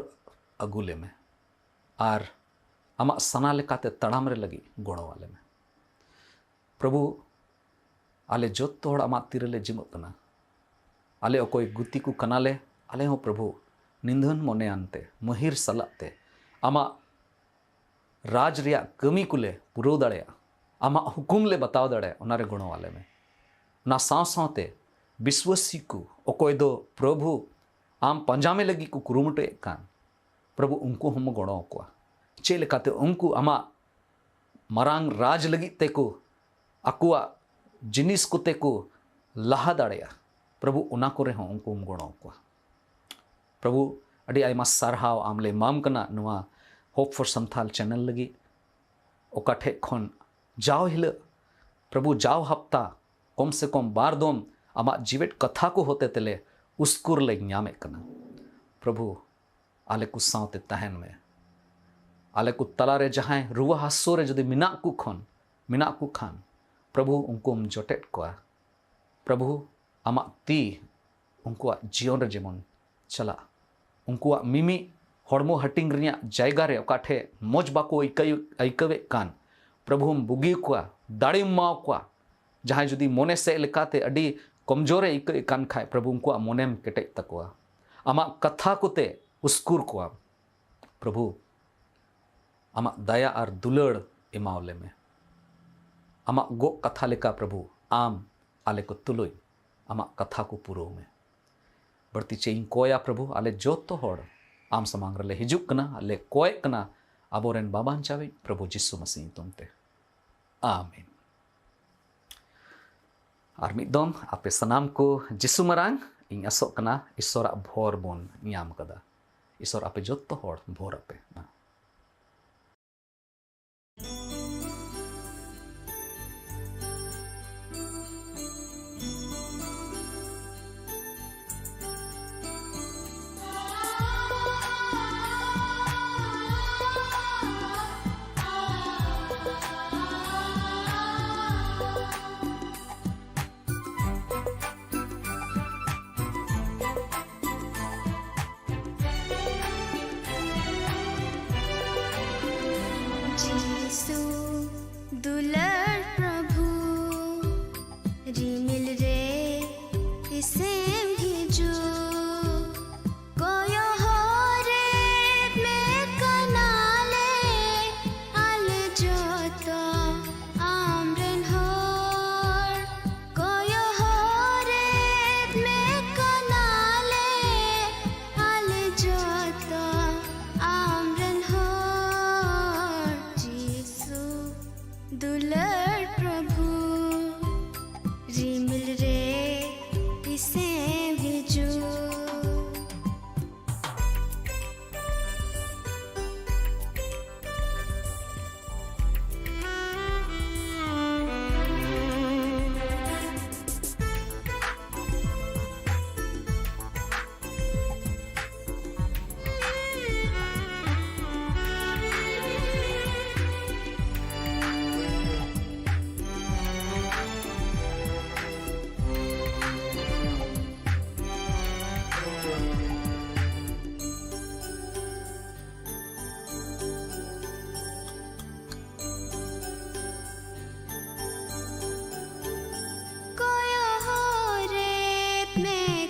ᱟᱹᱜᱩ ᱞᱮᱢᱮ ᱟᱨ ᱟᱢᱟᱜ ᱥᱟᱱᱟ ᱞᱮᱠᱟᱛᱮ ᱛᱟᱲᱟᱢ ᱨᱮ ᱞᱟᱹᱜᱤᱫ ᱜᱚᱲᱚ ᱟᱞᱮ ᱢᱮ᱾ ᱯᱨᱚᱵᱷᱩ, ᱟᱞᱮ ᱡᱚᱛᱚ ᱦᱚᱲ ᱟᱢᱟᱜ ᱛᱤ ᱨᱮᱞᱮ ᱡᱤᱢᱟᱹᱜ ᱠᱟᱱᱟ᱾ ᱟᱞᱮ ᱚᱠᱚᱭ ᱜᱩᱛᱤ ᱠᱚ ᱠᱟᱱᱟᱞᱮ, ᱟᱞᱮ ᱦᱚᱸ ᱯᱨᱚᱵᱷᱩ ᱱᱤᱫᱷᱟᱹᱱ ᱢᱚᱱᱮᱭᱟᱱ ᱛᱮ, ᱢᱟᱹᱦᱤᱨ ᱥᱟᱞᱟᱜ ᱛᱮ ᱟᱢᱟᱜ ᱨᱟᱡᱽ ᱨᱮᱭᱟᱜ ᱠᱟᱹᱢᱤ ᱠᱚᱞᱮ ᱯᱩᱨᱟᱹᱣ ᱫᱟᱲᱮᱭᱟᱜᱼᱟ, ᱟᱢᱟᱜ ᱦᱩᱠᱩᱢ ᱞᱮ ᱵᱟᱛᱟᱣ ᱫᱟᱲᱮᱭᱟᱜᱼᱟ, ᱚᱱᱟᱨᱮ ᱜᱚᱲᱚ ᱟᱞᱮ ᱢᱮ᱾ ᱚᱱᱟ ᱥᱟᱶ ᱥᱟᱶᱛᱮ ᱵᱤᱥᱣᱟᱥᱤ ᱠᱚ ᱚᱠᱚᱭ ᱫᱚ ᱯᱨᱚᱵᱷᱩ ᱟᱢ ᱯᱟᱸᱡᱟ ᱢᱮ ᱞᱟᱹᱜᱤᱫ ᱠᱚ ᱠᱩᱨᱩᱢᱩᱴᱩᱭᱮᱫ ᱠᱟᱱ, ᱯᱨᱚᱵᱷᱩ ᱩᱱᱠᱩ ᱦᱚᱸᱢ ᱜᱚᱲᱚ ᱟᱠᱚᱣᱟ᱾ ᱪᱮᱫ ᱞᱮᱠᱟᱛᱮ ᱩᱱᱠᱩ ᱟᱢᱟᱜ ᱢᱟᱨᱟᱝ ᱨᱟᱡᱽ ᱞᱟᱹᱜᱤᱫ ᱛᱮᱠᱚ ᱟᱠᱚᱣᱟᱜ ᱡᱤᱱᱤᱥ ᱠᱚᱛᱮ ᱠᱚ ᱞᱟᱦᱟ ᱫᱟᱲᱮᱭᱟᱜᱼᱟ, ᱯᱨᱚᱵᱷᱩ ᱚᱱᱟ ᱠᱚᱨᱮ ᱦᱚᱸ ᱩᱱᱠᱩᱢ ᱜᱚᱲᱚ ᱟᱠᱚᱣᱟ᱾ ᱯᱨᱚᱵᱷᱩ, ᱟᱹᱰᱤ ᱟᱭᱢᱟ ᱥᱟᱨᱦᱟᱣ ᱟᱢ ᱞᱮ ᱮᱢᱟᱢ ᱠᱟᱱᱟ ᱱᱚᱣᱟ Hope for Santhal channel ᱞᱟᱹᱜᱤᱫ᱾ ᱚᱠᱟ ᱴᱷᱮᱡ ᱠᱷᱚᱱ ᱡᱟᱣ ᱦᱤᱞᱳᱜ, ᱯᱨᱚᱵᱷᱩ, ᱡᱟᱣ ᱦᱟᱯᱛᱟ ᱠᱚᱢ ᱥᱮ ᱠᱚᱢ ᱵᱟᱨ ᱫᱚᱢ ᱟᱢᱟᱜ ᱡᱤᱣᱮᱫ ᱠᱟᱛᱷᱟ ᱠᱚ ᱦᱚᱛᱮ ᱛᱮᱞᱮ ᱩᱥᱠᱩᱨ ᱞᱮ ᱧᱟᱢᱮᱫ ᱠᱟᱱᱟ᱾ ᱯᱨᱚᱵᱷᱩ, ᱟᱞᱮ ᱠᱚ ᱥᱟᱶᱛᱮ ᱛᱟᱦᱮᱱ ᱢᱮ᱾ ᱟᱞᱮ ᱠᱚ ᱛᱟᱞᱟᱨᱮ ᱡᱟᱦᱟᱸᱭ ᱨᱩᱣᱟᱹ ᱦᱟᱹᱥᱩ ᱨᱮ ᱡᱩᱫᱤ ᱢᱮᱱᱟᱜ ᱠᱚ ᱠᱷᱚᱱ, ᱢᱮᱱᱟᱜ ᱠᱚ ᱠᱷᱟᱱ, ᱯᱨᱚᱵᱷᱩ, ᱩᱱᱠᱩᱢ ᱡᱚᱴᱮᱫ ᱠᱚᱣᱟ᱾ ᱯᱨᱚᱵᱷᱩ, ᱟᱢᱟᱜ ᱛᱤ ᱩᱱᱠᱩᱣᱟᱜ ᱡᱤᱭᱚᱱ ᱨᱮ ᱡᱮᱢᱚᱱ ᱪᱟᱞᱟᱜ, ᱩᱱᱠᱩᱣᱟᱜ ᱢᱤᱢᱤᱫ ᱦᱚᱲᱢᱚ ᱦᱟᱹᱴᱤᱧ ᱨᱮᱭᱟᱜ ᱡᱟᱭᱜᱟ ᱨᱮ ᱚᱠᱟ ᱴᱷᱮᱡ ᱢᱚᱡᱽ ᱵᱟᱠᱚ ᱟᱹᱭᱠᱟᱹᱣ, ᱟᱹᱭᱠᱟᱹᱣᱮᱫ ᱠᱟᱱ, ᱯᱨᱚᱵᱷᱩᱢ ᱵᱩᱜᱤ ᱠᱚᱣᱟ, ᱫᱟᱲᱮᱢ ᱮᱢᱟ ᱠᱚᱣᱟ᱾ ᱡᱟᱦᱟᱸᱭ ᱡᱩᱫᱤ ᱢᱚᱱᱮ ᱥᱮᱫ ᱞᱮᱠᱟᱛᱮ ᱟᱹᱰᱤ ᱠᱚᱢᱡᱳᱨᱮ ᱟᱹᱭᱠᱟᱹᱣᱮᱫ ᱠᱟᱱ ᱠᱷᱟᱡ, ᱯᱨᱚᱵᱷᱩ, ᱩᱱᱠᱩᱣᱟᱜ ᱢᱚᱱᱮᱢ ᱠᱮᱴᱮᱡ ᱛᱟᱠᱚᱣᱟ᱾ ᱟᱢᱟᱜ ᱠᱟᱛᱷᱟ ᱠᱚᱛᱮ ᱩᱥᱠᱩᱨ ᱠᱚᱣᱟ᱾ ᱯᱨᱚᱵᱷᱩ, ᱟᱢᱟᱜ ᱫᱟᱭᱟ ᱟᱨ ᱫᱩᱞᱟᱹᱲ ᱮᱢᱟᱣ ᱞᱮᱢᱮ᱾ ᱟᱢᱟᱜ ᱜᱚᱜ ᱠᱟᱛᱷᱟ ᱞᱮᱠᱟ, ᱯᱨᱚᱵᱷᱩ, ᱟᱢ ᱟᱞᱮ ᱠᱚ ᱛᱩᱞᱩᱡ ᱟᱢᱟᱜ ᱠᱟᱛᱷᱟ ᱠᱚ ᱯᱩᱨᱟᱹᱣ ᱢᱮ᱾ ᱵᱟᱹᱲᱛᱤ ᱪᱮᱫ ᱤᱧ ᱠᱚᱭᱟ, ᱯᱨᱚᱵᱷᱩ, ᱟᱞᱮ ᱡᱚᱛᱚ ᱦᱚᱲ ᱟᱢ ᱥᱟᱢᱟᱝ ᱨᱮᱞᱮ ᱦᱤᱡᱩᱜ ᱠᱟᱱᱟ, ᱞᱮ ᱠᱚᱭᱮᱜ ᱠᱟᱱᱟ, ᱟᱵᱚᱨᱮᱱ ᱵᱟᱵᱟᱧᱪᱟᱣᱤᱡ ᱯᱨᱚᱵᱷᱩ ᱡᱤᱥᱩ ᱢᱟᱥᱤ ᱧᱩᱛᱩᱢ ᱛᱮ᱾ ᱟᱢᱮᱱ᱾ ᱟᱨ ᱢᱤᱫ ᱫᱚᱢ ᱟᱯᱮ ᱥᱟᱱᱟᱢ ᱠᱚ ᱡᱤᱥᱩ ᱢᱟᱨᱟᱝ ᱤᱧ ᱟᱥᱚᱜ ᱠᱟᱱᱟ ᱤᱥᱚᱨᱟᱜ ᱵᱷᱚᱨ ᱵᱚᱱ ᱧᱟᱢ ᱠᱟᱫᱟ᱾ ᱤᱥᱚᱨ ᱟᱯᱮ ᱡᱚᱛᱚ ᱦᱚᱲ ᱵᱷᱚᱨ ᱟᱯᱮ ᱢᱟ᱾ ᱢᱮ